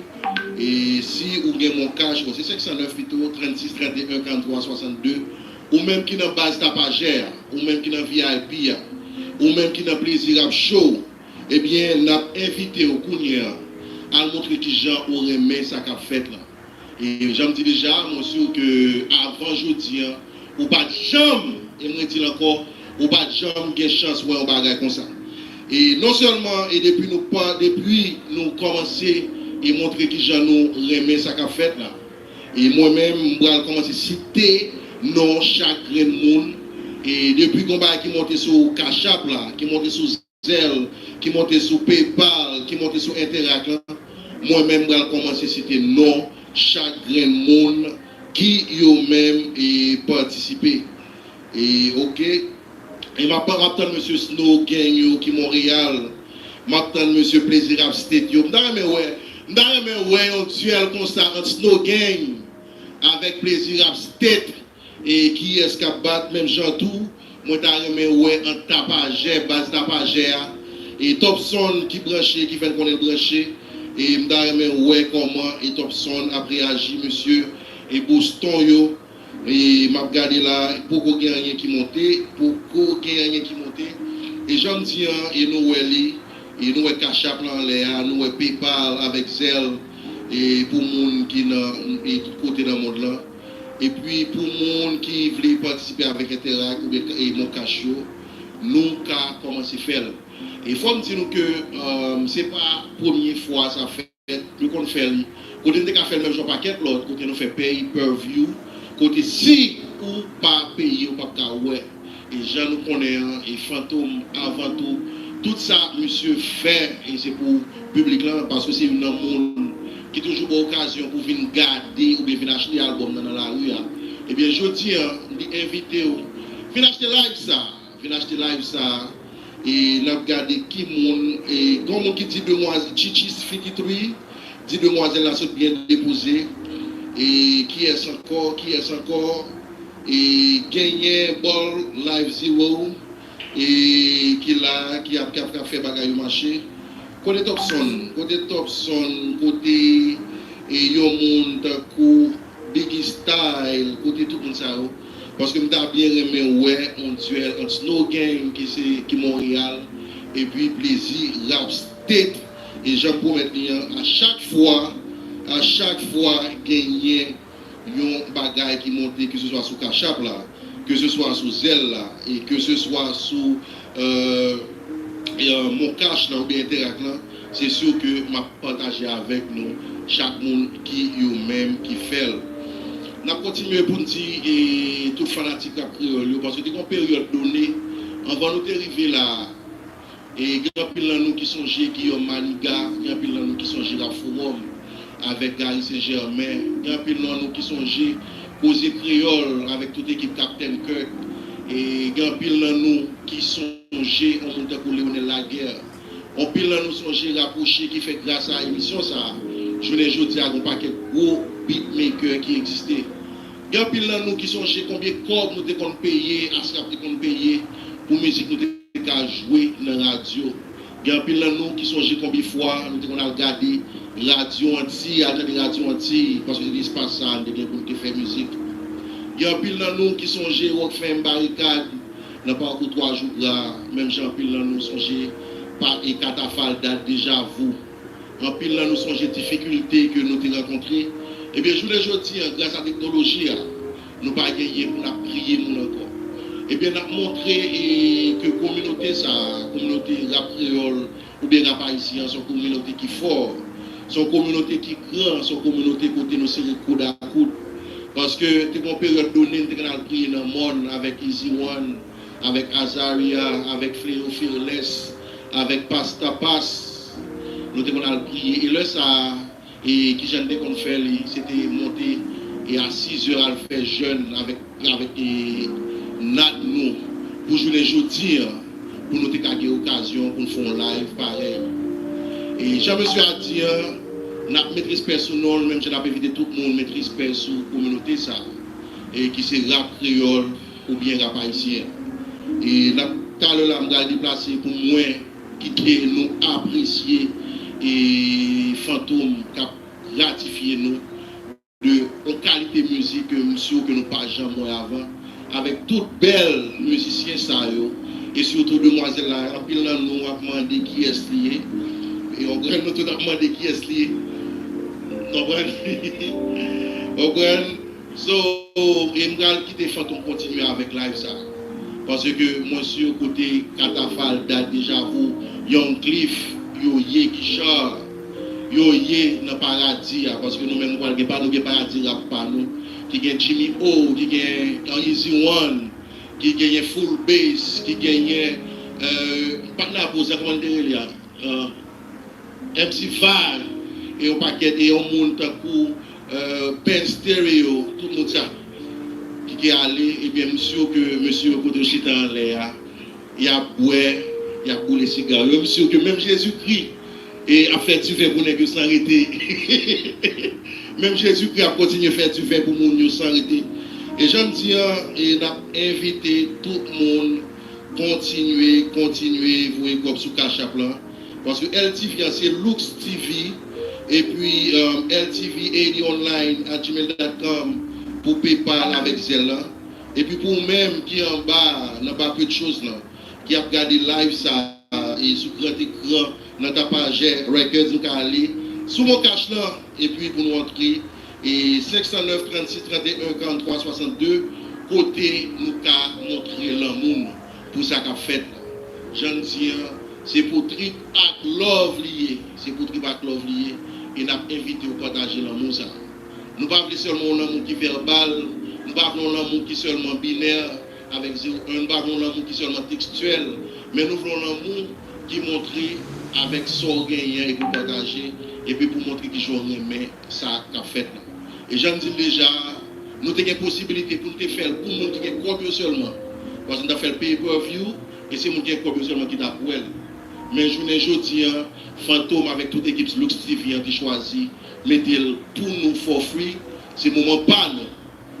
E si ou gen MonCash, bon, se senk san nèf pito, trannsis, trannteyen, kanntwa, swasanndde. Ou menm ki nan baz Tapajè a, ou menm ki nan V I P a, ou menm ki nan Plezi Rap Show, ebyen, n ap envite w kounye a al montre kijan ou renmen sa k ap fèt la. E jan m di deja, mwen si ke avan jodi a, ou pa t janm, e mwen di l ankò, ou pa t janm gen chans wè yon bagay konsa. E non sèlman, e depi nou pa, depi nou kòmanse e montre kijan nou renmen sa k ap fèt la. E mwen menm, m pral kòmanse site non chak grenn moun. E depi gon bagay ki monte sou Cash App la, ki monte sou Zelle, ki monte sou PayPal, ki monte sou Interac lan, mwen menm pral kòmanse site non chak grenn moun ki yo menm e patisipe. E, oke. E m ap, m ap tann mesye Snow Gang yo ki Monreyal. M ap tann mesye Plezi Rap State yo. M ta renmen wè, m ta renmen wè yon dyèl konsa ant Snow Gang avèk Plezi Rap State. E kiyès k ap bat menm jan tou, mwen ta renmen wè ant Tapajè, baz Tapajè a, e Topson ki branche, ki fè n konnen l branche, e m ta renmen wè kòman e Topson ap reyaji, mesye, e Boston yo, e m ap gade la, poko gen anyen ki monte, poko gen anyen ki monte, e jan m di an, e nou wè li, e nou wè Cash App lan anlè a, nou wè PayPal avèk Zelle, e pou moun ki nan, e tout kote nan mond lan. Epi pou moun ki vle patisipe avèk Interac oubyen e MonCash yo, nou ka kòmanse fè l. E fò m di nou ke, um, se pa premye fwa sa fèt, nou konn fè l. Kote n te ka fè l menm jan pakèt lòt, kote nou fè pay per view, kote si ou pa peye, ou p ap ka wè. E jan nou konnen an, e Fantom, avan tou, tout sa misye fè, e se pou piblik lan, paske se youn nan moun ki toujou ba w okazyon pou vin gade oubyen vin achte albòm nan nan lari a. Ebyen, jodi an, li envite w, vin achte live sa, vin achte live sa, e n ap gade ki moun, e gon moun ki di demwazèl Chichi fifty-three, di demwazèl la sot byen depoze. E kiyès ankò, kiyès ankò? E genyen Ball Live Zero, e ki la, ki ap, ki ap, ki ap fè bagay yo mache. Kote Topson? Kote Topson? Kote, e, yon moun tankou Biggie Style? Kote tout moun sa yo? Paske m ta byen renmen wè yon dyèl ant Snow Gang ki se, ki Monreyal, epi Plezi Rap State. E jan m pwomèt li an, a chak fwa, a chak fwa genyen yon bagay ki monte, ke se swa sou Cash App la, ke se swa sou Zelle la, e ke se swa sou, euh, e, euh, MonCash lan oubyen Interac lan, se si ke m ap pataje avèk nou chak moun ki yo menm ki fè l. N ap kontinye pou n di, e, tout fanatik rap kreyòl yo, paske te gen yon peryòd done, anvan nou te rive la a, E gen anpil nan nou ki sonje Guillaume Maniga, gen anpil nan nou ki sonje Rap Forum avèk Gary Saint Germain, gen anpil nan nou ki sonje Koze Kreyòl avèk tout ekip Captain Kirk, e gen anpil nan nou ki sonje yon moun tankou Leonel Laguerre. Anpil nan nou sonje Rapwoche ki fè gras a emisyon sa a. Jounen jodi a, gen yon pakèt gwo beatmaker ki egziste. Gen anpil nan nou ki sonje konbyen kòb nou te konn peye, ASRAP te konn peye pou mizik nou te ka jwe nan radyo. Gen anpil nan nou ki sonje konbyen fwa nou te konn al gade Radyo Antiy, al tande Radyo Antiy, paske se te espas sa a nou te gen pou nou te fè mizik. Gen anpil nan nou ki sonje Rock F M Barikad nan pakou Twa Jou Gra, menm jan anpil nan nou sonje pa e Katafal dat Deja Vu. Anpil nan nou sonje difikilte ke nou te rankontre. Ebyen, jounen jodi a, gras a teknoloji a, nou pa genyen pou n ap kriye moun ankò. Ebyen, n ap montre e, ke kominote sa a, kominote rap kreyòl oubyen rap ayisyen an, se yon kominote ki fò, se yon kominote ki gran, se yon kominote kote nou sere koud a koud. Paske te gen yon peryòd done, n te konn al priye nan mòn avèk Easy One, avèk Azaria, avèk Fleyo Fearless, avèk Pasta Pass, nou te konn al priye. E lè sa a, e kijan n te konn fè li, se te monte e a sizè al fè jèn avèk, avèk e, nat nou pou jounen jodi a, pou nou te ka gen okazyon pou n fè yon live parèy. E jan mesye a di a, n ap met respè sou non l, menm jan n ap envite tout moun met respè sou kominote sa a, e ki se rap kreyòl oubyen rap ayisyen. E n ap, talè la, m pral deplase pou mwen kite nou apresye e Fantom k ap gratifye nou de yon kalite mizik ke m si ke nou pa janm wè avan, avèk tout bèl mizisyen sa yo, e sitou demwazèl la, anpil nan nou ap mande kiyès li ye, e yon grenn nou tout ap mande kiyès li ye, konprann? Konprann? So, e m pral kite Fantom kontinye avèk live sa. Paske mwen si kote Katafal, Dat Deja Vu, Young Cliff, yo ye, Guichard, yo ye nan paradi a. Paske nou menm nou pral gen pa nou, gen paradi rap pa nou. Ki gen Jimmy O, ki gen Easy One, ki genyen Full Bass, ki genyen, euh, patnè a Poz la, kòman l te rele a? Euh, M C Vag, e yon pakèt, e yon moun tankou, euh, Ben Stereo, tout moun sa ki te ale, ebyen, m si ke mesye yo kote yo chita anlè a, y ap bwè, y ap boule siga yo. M si ke menm Jezikri, e, ap fè diven pou nèg yo san rete. Menm Jezikri ap kontinye fè diven pou moun yo san rete. E jan m di an, e n ap envite tout moun kontinye, kontinye voye kòb sou Cash App lan. Paske L T V an se Looks T V, epi, um, L T V eighty online at gmail dot com pou PayPal avèk Zelle lan. Epi pou ou menm ki anba, nan ba peu de choses lan, ki ap gade live sa, e sou gran ekran, nan Tapajè Records, ou ka ale sou Mon Cash lan, epi pou nou antre, e senk san nèf, trannsis, trannteyen, karanntrwa, swasannde, kote nou ka montre lanmou nou pou sa k ap fèt la. Jan n di an, se pou trip ak love li ye, se pou trip ak love li ye, e n ap envite w pataje lanmou sa. Nou pa vle sèlman yon lanmou ki vèbal, nou pa vle yon lanmou ki sèlman binè, avèk zewo en, nou pa vle yon lanmou ki sèlman tekstyèl, men nou vle yon lanmou ki montre avèk sa w genyen epi w pataje, epi pou montre kijan w renmen sa k ap fèt la. E jan m di l deja, nou te gen posibilite pou n te fè l pou moun ki gen kòb yo sèlman. Paske n t ap fè l pay per view, e se moun ki gen kòb yo sèlman ki t ap wè l. Men jounen jodi an, Fantom avèk tout ekip Looks T V an te chwazi mete l pou nou for free. Se moman pa nou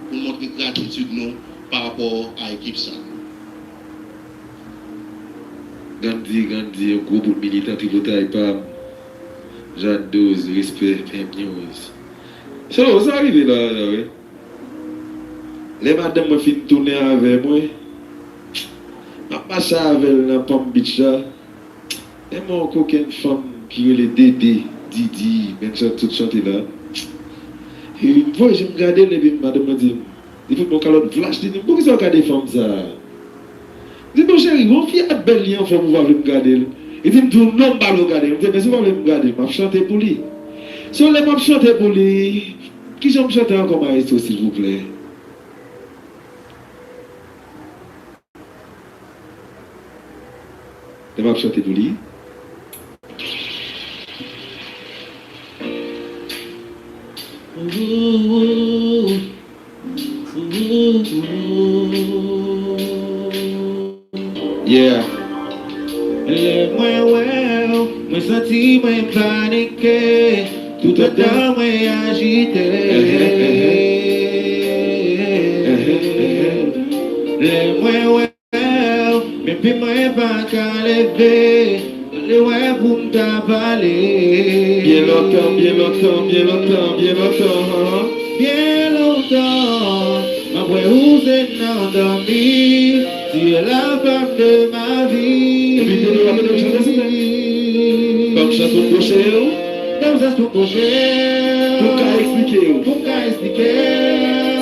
pou n montre gratitid nou pa rapò a ekip sa. Gandhi, Gandhi, yon gwo bout militan tripotay pa m. Jean douze, respè, Pimp News. So, sa rive la, la, wi. Lè madanm mwen fin tounen avè mwen, m ap mache avè l nan Palm Beach la. Men m wè yon kokenn fanm ki rele Dede, Didi, menm jan tout chante la. E m voye je m gade l, epi madanm mwen di m, li fout mwen yon kalòt vlach, li di m, "Poukisa w gade fanm sa a?" M di, "Bon, cheri, yon fi a bèl, li anfòm, ou pa vle m gade l?" Li di m tou, "Non, m pa vle w gade l." M di, "Men si w pa vle m gade l, m ap chante pou li." So, lè m ap chante pou li, kijan m chante ankò, maestro, silvouplè? m ap chante pou li. Yeah. Lè mwen wè w, mwen santi mwen panike. Tout andan mwen ajite. Lè mwen wè w, men pi mwen pa ka leve. Pale wè pou m ta pale. Byen lontan, byen lontan, byen lontan, byen lontan. Byen lontan, m ap wè ou se nan dòmi. Tu es la femme de ma vie. Epi, Dodo, w ap ede m chante, silvouplè? Ban m chans pou m kwoche yo. Ban m chans pou m kwoche yo. Pou m ka eksplike yo. Pou m ka eksplike yo.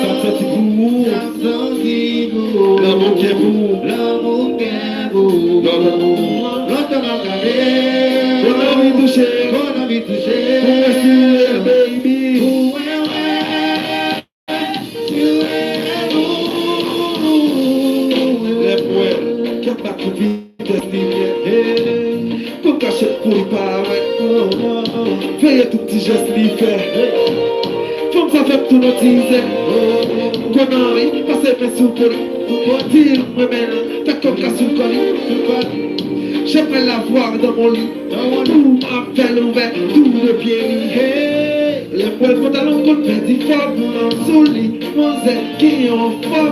Sa m santi pou ou. Sa m santi pou ou. Lanmou m gen pou ou. Lanmou m gen pou ou. Lòt, lòt. Lòt m ap gade. Bon anvi touche. Bon anvi touche. Pou mwen si w ye, baby. Pou mwen wè. Lè m wè l k ap bat tout vitès li byen. Pou m kachèt pou li pa wè. Veye tout ti jès li fè. Fanm sa fè m tou nan tizè. Konnen li pase men sou po li. Di l m renmen l, fè kò m ka sou kò li. J'aimerais l'avoir dans mon lit. Pou m ap fè l ouvè tou de pye li. Lè m wè l pantalon konn pèdi fòm nan sou li. Manzè gen yon fòm.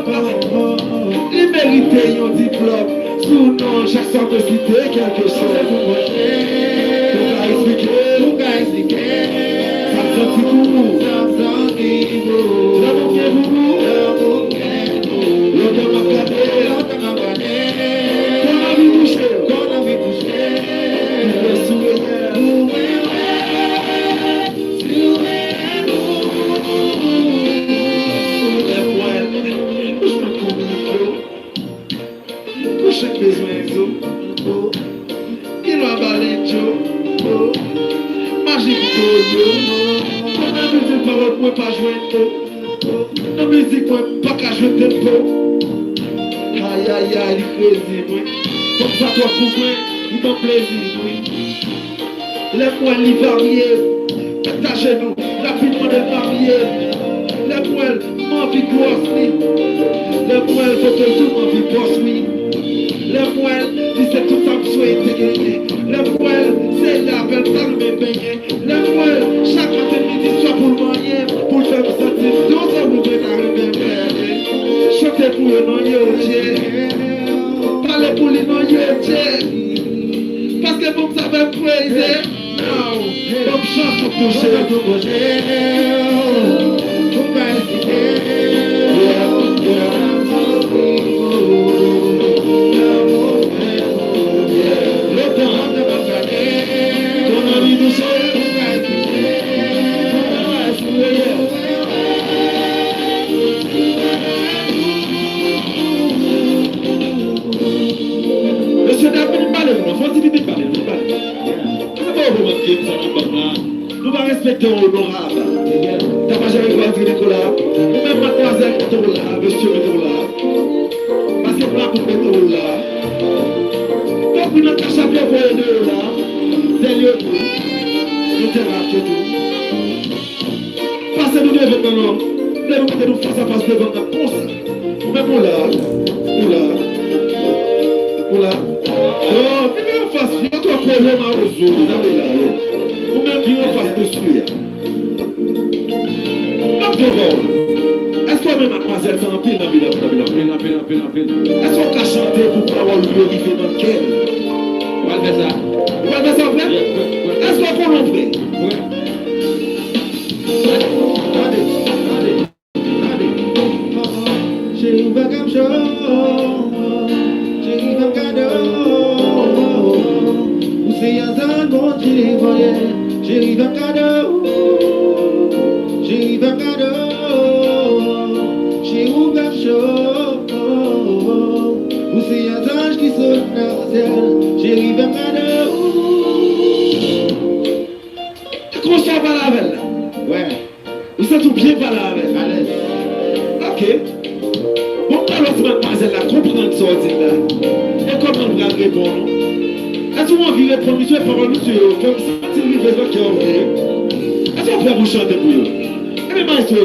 Li merite yon diplòm. Sou non Jackson te site kèlke chòz. Pou ka eksplike. Pou ka eksplike. Sa m santi pou ou. Sa m santi pou ou. Lanmou m gen pou ou. Lanmou m gen pou ou. Lontan m ap gade. Lontan m ap gade. Kò m anvi touche. Kò m anvi touche. Pou mwen souri. Pou mwen wè. Souri. Lè m wè l, bouch mwen kouvri yo. Kouche k bezwen zo. Gen lwa balen djo. Majik do yo. Pandan mizik pawòl mwen pa jwenn mo. Nan mizik mwen m pa ka jwenn tempo. Ayayay, li krezi mwen. Fanm sa twòp pou mwen, li ban m plezi mwen. Lè m wè l li varye, pèt ajenou, rapid mande l marye. Lè m wè l, m anvi gwòs li. Lè m wè l, foto sou m anvi pòs wi. Lè m wè l, li se tout sa m swete genyen. Lè m wè l, se l avè l m ta renmen benyen. Lè m wè l, chak maten, midi, swa pou l manyen m, pou l fè m santi m dous, ou mwen ta renmen fè. Chante pou yo non yo dje. Pale pou li non yo dje. Paske fanm sa fè m crazy. Now, ban m chans pou touche. Pou m ka eksplike. Lontan m ap gade. Pou m anvi touche. Pou m ka eksplike. Pou m ka eksplike. Mesye dam, vin pale nou, fò ti vin pale, vin pale. Se pa ou pou manke m sa ki banm la. Nou pa respekte w, onorab. Tapajè Rival di Nicolas. Ou menm, madmwazèl, mete w la, mesye, mete w la. Paske m la pou mete w la. Tanpri nan kachap yo voye deyò la. Zèl yo tou. Yo te rache tou. Pase nou devan nan non. Lè nou mete nou fas a fas devan nan konsa. Ou menm ou la, ou la, ou la. Yo, vin anfas, yo twò koze mawozo, sa vle la, yo. Ou menm vin anfas mesye a. M ap di w pawòl. Èske w menm madmwazèl sa anpil nan vilaj, nan vilaj, anpil, anpil, anpil, anpil. Èske w ka chante pou pawòl yo rive nan kè l? Ou pral fè sa? Ou pral fè sa vre? Èske w konnen w vre? Tande, tande. Cheri, ou pa ka m cho. Cheri, fè m kado. Ou se yon zanj Bondye voye. Cheri, fè m kado. Cheri, fè m kado. Cheri, ou pa m cho. Ou se yon zanj ki sot nan syèl. Cheri, fè m kado. E konsa w pale avè l la? Wè. Ou santi w byen pale avè l? Alèz. Ok. Bon, m pa wè si madmwazèl la konprann sa w di l la. E kòman l pral reponn ou? Si w anvi reponn misye, pawòl misye yo fè m santi l rive nan kè w vre. Èske w prè pou chante pou yo? Ebyen, maestro.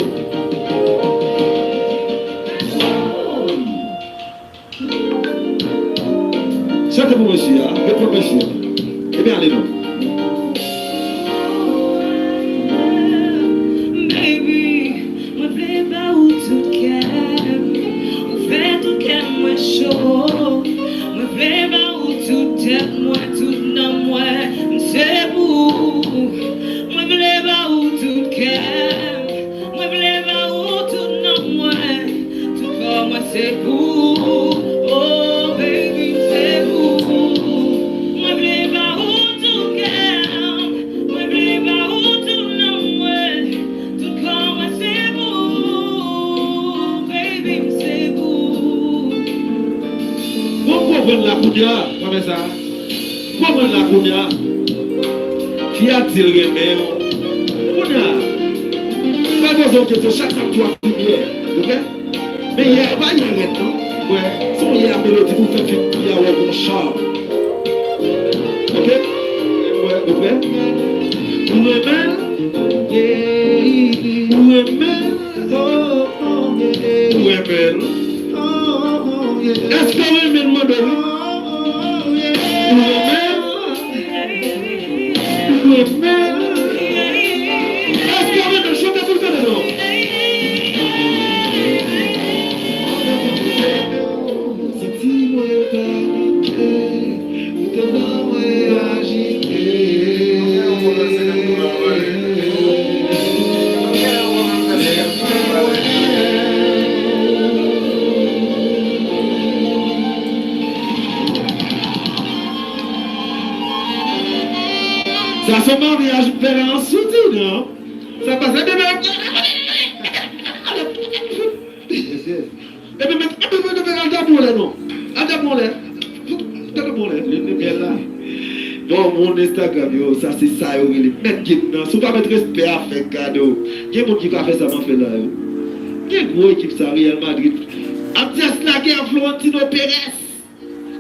Chante pou mesye a, reponn mesye a. Ebyen, ale non. Baby, mwen vle ba ou tout kè m. Ou fè tout kè mwen cho. Mwen vle ba ou tout tèt mwen, tout nanm mwen, m se pou ou. Mwen vle ba ou tout kè m. Mwen vle ba ou tout nanm mwen, tout kò mwen, se pou ou. Oh, baby, m se pou ou. Mwen vle ba ou tout kè m. Mwen vle ba ou tout nanm mwen, tout kò mwen, se pou ou. Baby, m se pou ou. Bon, m konprann la kounye a, kòmè sa. Konprann la kounye a. Fi a di l renmen w. Kounye a, m pral poze w kesyon chak sa m di w ap rimye, oke? Men yè, pa yè rèd non. Mwen, se yon yè a melodi pou fè fi a wè w gon cham. Oke? Mwen, ou prè? Ou renmen l? Ou renmen l? Ou renmen l? Èske w renmen l, mande wi? Ou renmen l? Ou renmen l? Èske w renmen l? Chante pou l tande non. Santi mwen pa manke. Ou tèlman mwen ajite. Sa se maryaj m fè la an soudi non. Sa pase bebe. Mesye. Epi met, epi met, epi al tape w lè non. Al tape w lè. Tape w lè. Limyè la. Bon, moun Instagram yo, sa se sa yo rele mèt gin nan. Si w pa met respè a, fè gade w. Gen moun ki ka fè sa m ap fè la yo. Gen gwo ekip sa, Real Madrid. Ap di ap lage a Florentino Perez.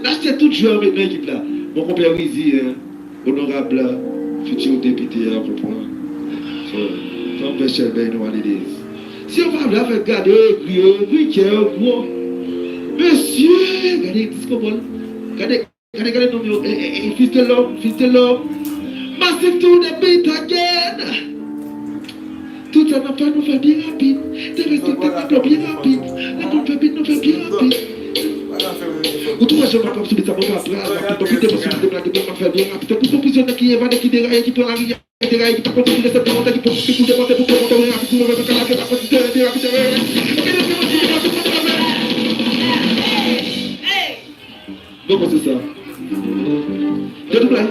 L achte tout jwè yo met nan ekip la. Bon, konpè Wizi, en, onorab la, fiti depite a, konprann. So, tanpè chèlbè, you know what it is. Si yo pa vle afè gade yo egri, yo egri, kè yo gwo. Mesye, gade disko bòl. Gade, gade, gade nonm yo. E, e, e, fils de l'homme, fils de l'homme. Massive to the beat again. Tout sa n ap fè, nou fè byen rapid. Derespekte tablo byen rapid. Lè moun fè bit, nou fè byen rapid. Ou tou wè jan m ap rap sou bit sa, mwen pa pral rapid. Mwen kite mwen sou bit, mwen lage, mwen fè byen rapid. Tankou konfizyonè ki evade, ki deraye, ki pran lari, deraye, ki pa konn ki resèt, ki monte, ki pran, ki koule, monte pou pran, monte rapid, pou mwen, mwen ka lage, pa konn ki deraye, deraye, deraye. Bon, bon, se sa. Dedoub la,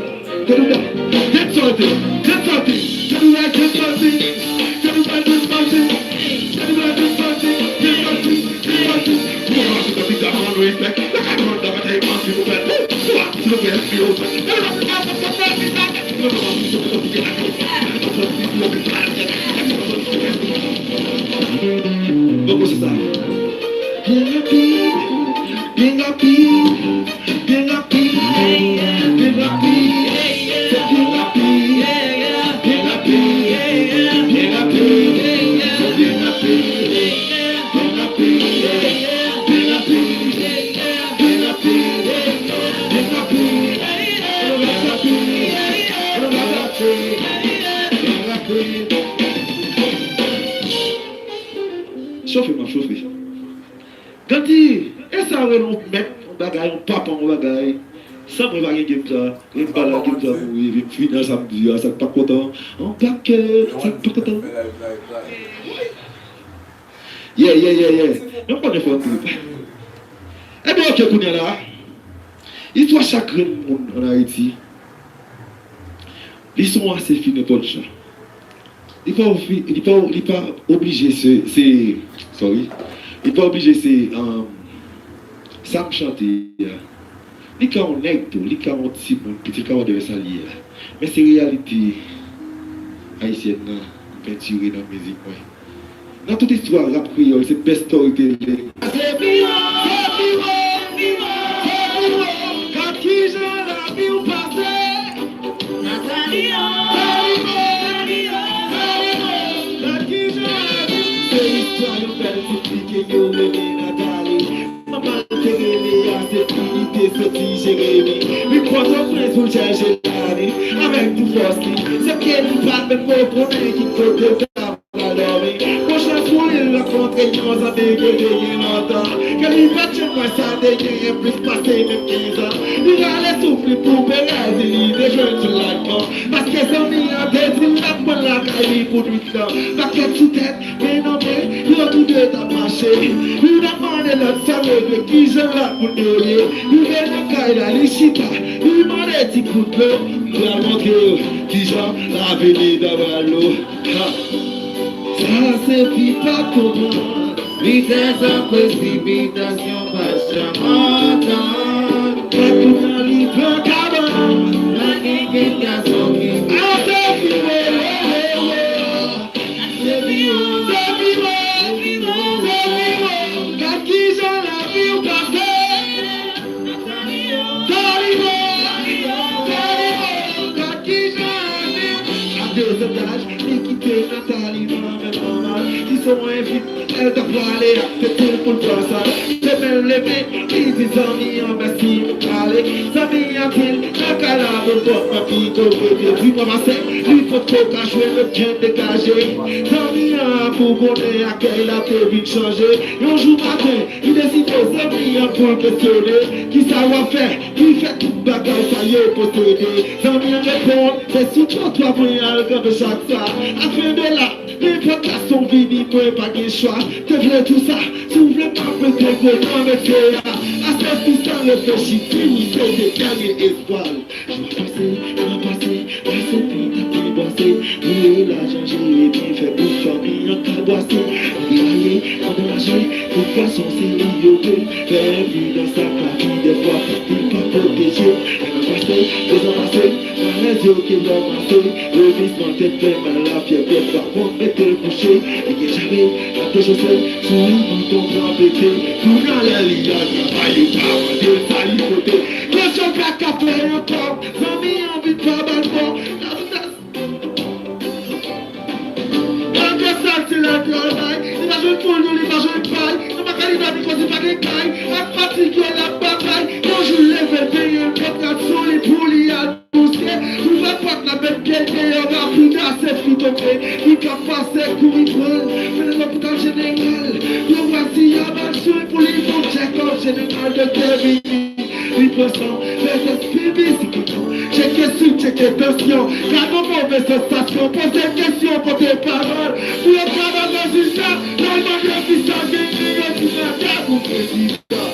dedoub la. Get salty, get salty. Dedoub la, get salty. Dedoub la, get salty. Dedoub la, get salty. Get salty, get salty. You want to be down on respect. Like I don't know what I want to do, but who wants to be a few? Bon, bon, se sa. Byen rapid, byen rapid. Byen rapid, byen rapid, byen rapid, byen rapid, byen rapid, byen rapid, byen rapid, byen rapid, byen rapid, byen rapid, byen rapid, byen rapid, byen rapid. Chofe, m ap chofe. Gandhi, e sa w rele yon mèt, yon bagay, yon papa, yon bagay. San mwen pa gen game sa. Red Ball la, game sa mouri, vin final samdi a, sa k pa kontan. Anbake, sa k pa kontan. Yeah, yeah, yeah, yeah. Men m konnen fò n trip. Ebyen, oke, kounye a la. Istwa chak grenn moun ann Ayiti, li se yon ase fi nenpòt jan. Li pa ofi-, li pa, li pa oblije se, se, sorry. Li pa oblije se, um, sa m chante a. Li ka yon nèg tou, li ka yon timoun, pitit ka wè sa l ye a. Men se reyalite ayisyèn nan, m pentire nan mizik mwen. Nan tout istwa rap kreyòl, se best storytelling. Se pi wo, se pi wo, se pi wo. Gad kijan lavi w pase. Se istwa yon bèl ti fi ke yo rele Nathalie. Manman l te rele a, se fi li te soti Jeremi. Li Pòtoprens pou l chèche lavi avèk tout fòs li. Se ke li pa t menm konnen ki kote l ta pral dòmi. Bon chans pou li, l rankontre yon zanmi ke te gen lontan, ke li pa t janm wè sa te genyen plis pase menm kenz an. Li rale souf li pou Perèz, li te jwenn soulajman. Paske zanmi an te di l l ap pran lakay li pou nwit lan. Pakèt sou tèt, men nan men, yo tou de t ap mache. Youn ap mande lòt sa l regle, kijan lòt moun yo ye. Rive nan kay la, li chita, li mande ti kout dlo. Li pral montre yo kijan lavini ta pral lou. Ha! Sa se fi pa konprann. Vitès ak presipitasyon pa janm antann. Kòk ou nan li pran kabann. Pa gen kèk gason ki. A se fi wo, wo, wo, wo. Se fi wo, se fi wo, se fi wo. Gad kijan lavi w pase. Talimo, Talimo, gad kijan lavi w. A dezantaj, li kite Nathalie nan men manman l, ki se yon envit. Lè l t ap prale ak tete l pou l pran sa, se men l leve, li di zanmi an mèsi pou pale. Zanmi an di l, nan kay la, bon, bon, anpi tou rete di mwen pase, li potko ka jwe, met ken degaje. Zanmi an bougonnen, akèy la te vin chanje. Yon jou maten, li deside zanmi an pou l kesyone, kisa w ap fè ki fè tout bagay sa yo posede? Zanmi an reponn, se sou twatwa mwen al kanpe chak swa. Afen de la, nenpòt gason vini, mwen pa gen chwa. Te vle tou sa, si w vle m ap mete gwo nan mesye a. A se fi san reflechi, di wi, se te dènye espwa l. Jou ap pase, jou ap pase, pase pita pi pase. Li la chanje epi fè bout fanmi an kabwase. Li raye, anraje, tout gason se li yo vle. Fè enpidans ak lavi dèfwa, li pa pwoteje. Lè nan pase, dezan pase, malèz yo ke lòm ase. Remisman tèt fè mal, lafyèv dèfwa konn mete l kouche. Li gen jare, l ap dechose, sou li bouton pran pete. Kounye a lè li al travay, yo pa mande l sa li pote. Kesyon pa ka fè ankò, zanmi an vin pa ba l kò. Malgre sa, se la travay. Li pa jwenn fon, non, li pa jwenn pay. Nan makali, pa gen kòz, li pa gen kay. Ak fatig yo, l ap batay. Yon jou, l leve, l benyen, l pran rad sou li pou li al bouse. Ouvè pòt la, met pye l deyò, rapid, a se fi tonbe. Li ka pase, kouri pran l. Mennen lopital jeneral. Yo wè si y a ba l swen pou li, bon tchèkòp jeneral, doktè vini. Li pran san, fè tès pipi, si piton. Tcheke sik, tcheke tansyon. Gad yon move sansasyon, poze kesyon, pote pawòl. Pou yo ka ba rezilta, lè l mande ki sa genyen, yo di manda pou prezidan.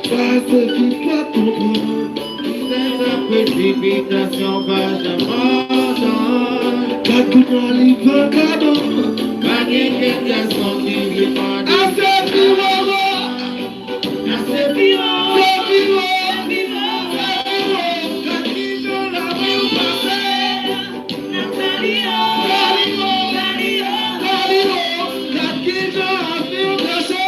Sa se fi pa konprann. Vitès ak presipitasyon pa janm antann. Gad kounye a li pran kabann. Pa gen kèk gason ki vle mande. A se fi wowo. A se fi wowo. Se fi wowo. Se fi wowo. Gad kijan lavi w pase. Talimo, Talimo, Talimo. Gad kijan lavi w pase.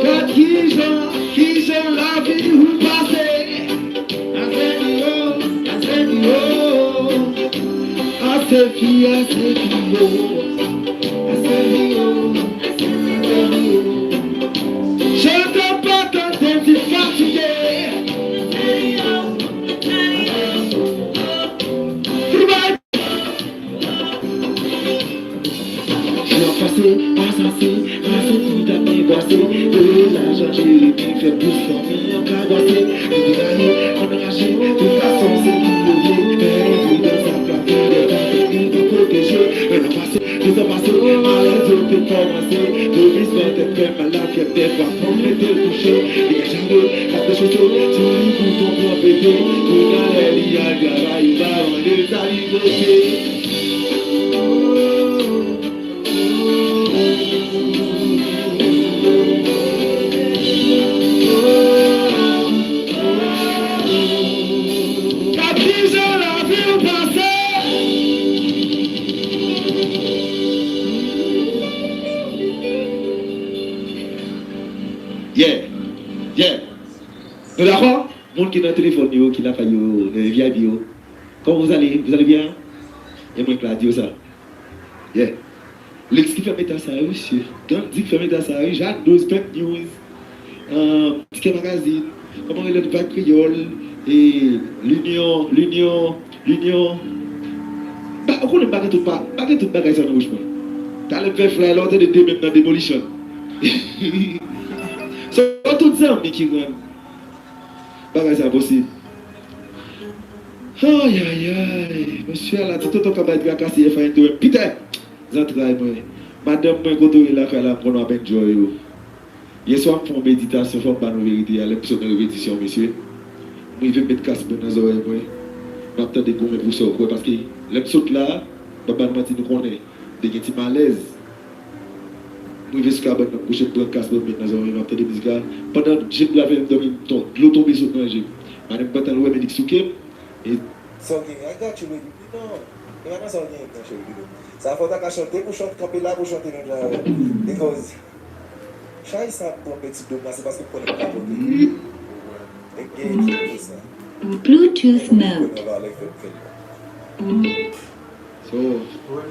Gad kijan, kijan lavi ou pase. Chante pa tande ti fatige. Jou ap pase, pase, pase, tout ap byen pase. De lajan Jeremi fè bous fanmi an ka pase. Li degaje, anraje, tout fason se li yo ye. Fè pridans ak lavi, lè tan fèt li pou pwoteje. Men nan pase, de tan pase, malèz yo te kòmanse. Domiz nan tèt fè mal la, fyèv dèfwa pran mete l kouche. Li gen jare, k ap dechouke, sou li bouton pran pete. Kounye a lè li al travay, li pa mande sa li pote. Gad kijan lavi w pase. Yeah, yeah. Nou dakò? Moun ki nan telefòn yo, ki lakay yo, euh, V I P yo. Comment vous allez? Vous allez bien? E mwen k la di yo sa. Yeah. Lix ki fè meta sa, wi, mesye. Gandhi ki fè meta sa, wi. Jacques Douze, Pep News, euh, Ticket Magazine, kòman rele lòt, Vibe Kreyòl, e L'Union, L'Union, L'Union. Ba, ou konnen m pa gen tout pa, m pa gen tout bagay sa nan bouch mwen. Talè m fè fly la, ou tande de menm nan Demolition. So, tout zanmi ki rann bagay sa posib. Ay, ay, ay. Mesye a la, ti tonton k ap bay traka se F A N T O M. Pita! Zantray mwen. Madanm mwen kote w ye lakay la, m konnen w ap enjoy ou. Yèswa m fè yon meditasyon, fò m ba nou verite a, lè m sot nan repetisyon, mesye. M rive m met kas mwen nan zòrèy mwen. M ap tande goumen pou sa w kwè, paske lè m sot la, m ap ba nou manti, nou konnen. Te gen ti malèz. M rive sou kabann nan, m kouche, m pran kas mwen, m met nan zòrèy, m ap tande mizik la. Pandan je m pral fèmen, m dòmi, m ton-, dlo tonbe sot nan je m. Madanm m pantan l wè m, li souke m. E sa w genyen? I got you, baby. Non. E pa nan sa w genyen, non, cheri, kite m. Sa fò w ta ka chante pou chante, kanpe la pou chante menm jan avè m. Because chay sa ap twonpe ti do m la, se paske m konnen m ka pote. E m gen ekip pou sa. Bluetooth mode. M konnen valè fè m fè l. So, m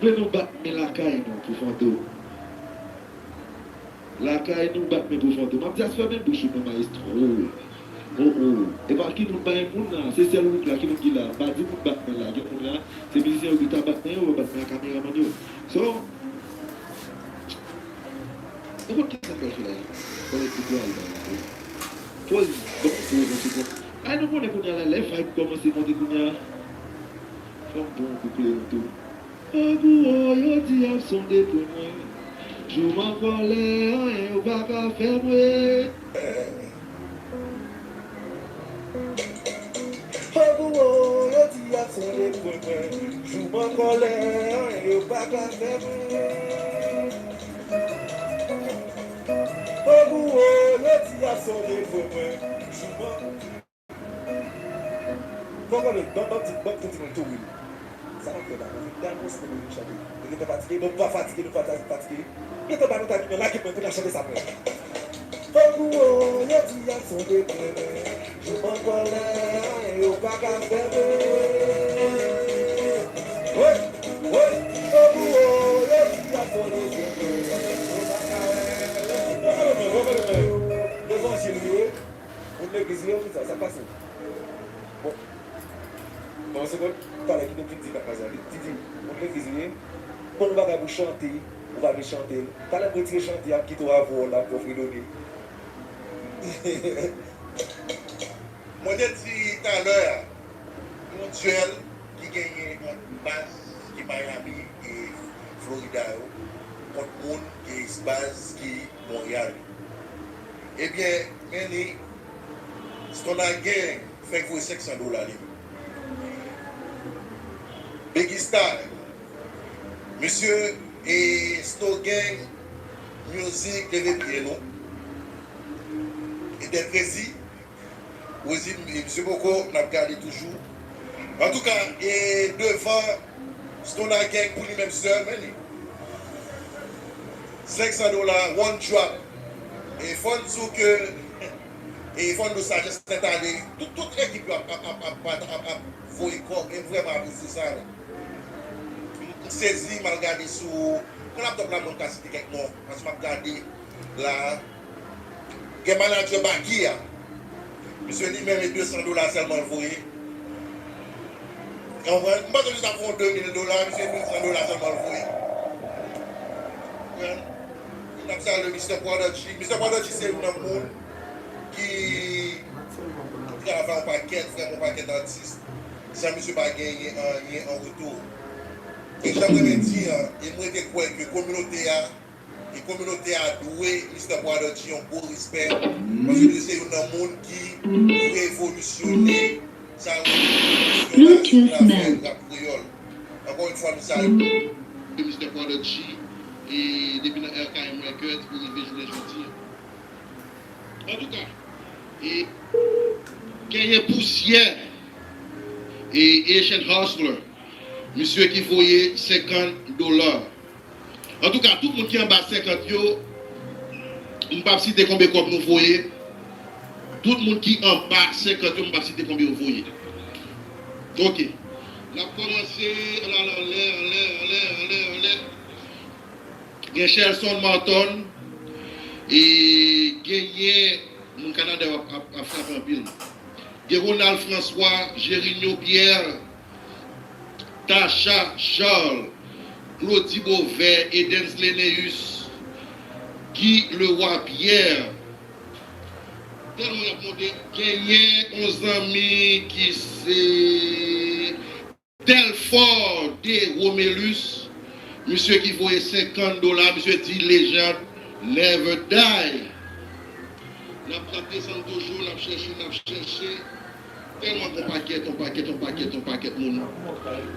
vle nou bat men lakay nou pou Fantom. Lakay nou bat men pou Fantom. M ap di a se fèmen bouch ou non, maestro. Oh, oh. E pa ki moun pa gen moun la. Se sèl ou la ki moun ki la. M pa di moun bat men la. Gen moun la, se mizisyen yo ki ta bat men yo, yo bat men a kameramann yo. So, nenpòt ki sa k pral fè la. Fò lè ti pral la. Poz, bon, poz, bon, se bon. Ay, nou konnen kounye a la, lè vibe kòmanse monte kounye a. Fò m pran yon kou kleren tou. Ogou o, yo di y ap sonde pou mwen. Jou m an kòlè, anyen yo pa ka fè mwen. Ogou o, yo di y ap sonde pou mwen. Jou m an kòlè, anyen yo pa ka fè mwen. Ogou o, yo di y ap sonde pou mwen. Jou m an Fò w konnen, ban, ban m di, ban m tou di nou tou, wi. Sa m ap fè la, mwen vin damou si mwen vin chante. Nou gentan fatige, bon, nou pa fatige, nou pa fatige. Gentan ba nou tamin nan, lage mwen, pou n al chante sa mwen. Oku o, yo di y ap sonde demen. Jou an kòlè, yo pa ka fèmen. Woy, woy, oku o, yo di y ap sonde demen. Yo pa ka wè. Levanjil li ye, moun legliz li ye, ou ki sa, sa k pase? Bon. Nan yon segonn, talè ki nou fin di nan kaz la, li, li di, moun legliz li ye, bon, nou bagay pou chante, ou pa vle chante l. Talè m retire chante a, m kite w avè w la, pou Fredoni. Mwen te di talè a, yon dyèl ki genyen ant baz ki Miami e Florida yo, kont moun ki baz ki Monreyal yo. Ebyen, men li, Stonard Gang fèk voye senk san dola li menm. Biggie Star, mesye, e Stonard Gang Music leve pye nou. E tèt Rezi, Rezi, e misye poko, n ap gade toujou. Antouka, e devan Stonard Gang pou li menm sèl, men li. Senk san dola, one drop. E fò n di w ke, e fò n di w Sajès Nèt Ale, tout, tout ekip yo ap, ap, ap, ap, ap, ap, ap voye kòb, e m vrèman apresye sa, wi. M, m sezi, m al gade sou, pou laptop la, mwen ka site kèk non, paske m ap gade la, gen manadjè Baky a. Misye li menm e de san dola sèlman l voye. Ou konprann? M panse misye t ap fè yon de mil dola, misye de san dola sèlman l voye. Ou konprann? N ap salye Mister Prodigy. Mister Prodigy se youn nan moun ki travay yon pakèt, vrèman yon pakèt atis, san misye pa genyen anyen an retou. E jan mwen di an, e mwen te kwè ke kominote a E kominote a dwe Mister Prodigy yon gwo respè, paske li se youn nan moun ki revolisyone sa yo rele revolisyon nan afè rap kreyòl. Ankò yon fwa, nou salye Mister Prodigy, e depi nan R K M Records pou rive jounen jodi a. Antouka, e genyen Pousyè, e Asian Hustler, misye ki voye senkant dola. Antouka, tout moun ki anba senkant yo, m p ap site konbyen kòb nou voye. Tout moun ki anba senkant yo, m p ap site konbyen yo voye. Ok. N ap kòmanse, ann al anlè, anlè, anlè, anlè, anlè. Gen Shelson Marton, e genyen moun Kanada ap, ap, ap frape anpil. Gen Ronald François, Gerinho Pierre, Tacha Charles, Claudy Beauvais, Edens Leneus, Guy Leroy Pierre. Tèlman y ap monte, genyen yon zanmi ki se Telfort de Romelus, misye ki voye senkant dola, misye di legend never die. N ap, n ap desann toujou, n ap chèche, n ap chèche. Tèlman gon pakèt, on pakèt, on pakèt, on pakèt moun.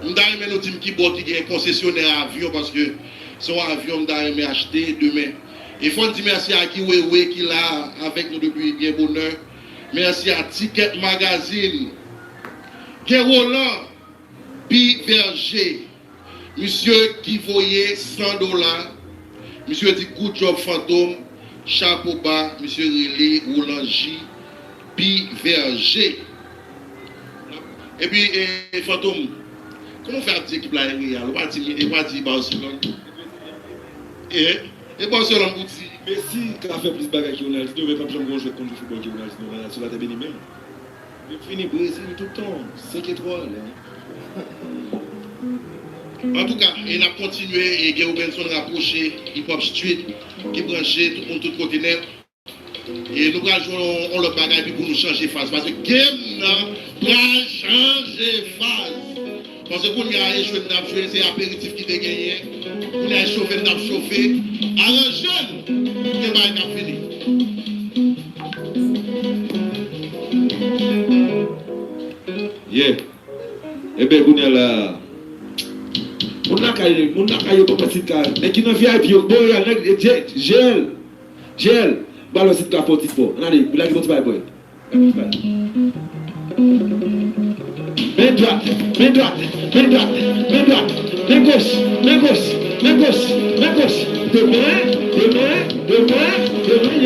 M ta renmen nou di m ki bò ki gen konsesyonè avyon, paske se yon avyon m ta renmen achte demen. E fò n di mèsi a Guy Wewe ki la avèk nou depi byen bonè. Mèsi a Ticket Magazine. Gen Roland Pi Verger, misye ki voye san dola, misye di good job Fantom, chapo ba, misye rele Roland J Pi Verger. Epi, e, Fantom, kòman w fè ap di ekip la e Real? Ou pa di, ou pa di Barcelone? E, e Barcelone pou di. Messi ka fè plis bagay ke Ronaldinho, men p ap janm gen yon jwè k konn jwe foutbòl ke Ronaldinho, Ronaldinho la te beni menm. Yo fini Brezil tout tan, senk etwal. Antouka, e n ap kontinye, e gen Robenson Rapproché, Hip Hop Street, ki branche, tout moun tout kote nèt. E nou pral jwe yon, yon lòt bagay, epi pou nou chanje faz, paske game nan pral chanje faz. Paske kounye a, e jwe n t ap jwe, se aperitif ki te genyen. Kounye a, e chofe n t ap chofe. Aranje n, gen bagay k ap vini. Yeah. Ebyen, kounye a la, moun lakay, moun lakay yo pa pran sit ka. Nèg ki nan V I P yo, bon, y a nèg, J L, J L, ba lò sit ka fò ti fò. Ann ale, lage yon ti bagay, boy. Men dwat, men dwat, men dwat, men dwat, men goch, men goch, men goch, men goch. Demen, demen, demen, demen.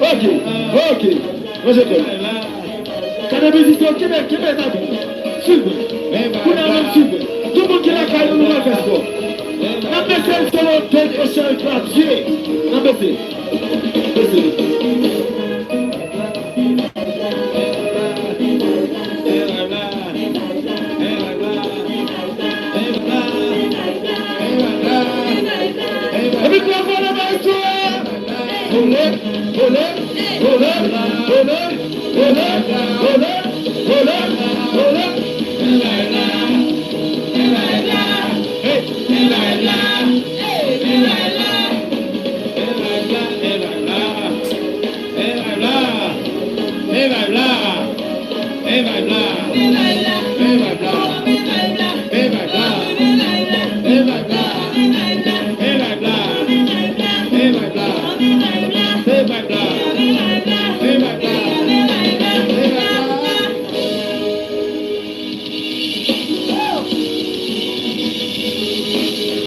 Ok, ok. Mwen se kòl. Gade mizisyen, kenbe, kenbe tabou. Silvouplè. Kounye a menm, silvouplè. Tout moun ki lakay nou, nou pral fè spò. N ap bese l sou Rodrigue Echelle Gratier. N ap bese. Bese. Epi pou vole maestro a. Vole, vole, vole. Hey, hey, hey, hey. E vibe la, e vibe la, e vibe la, e vibe la.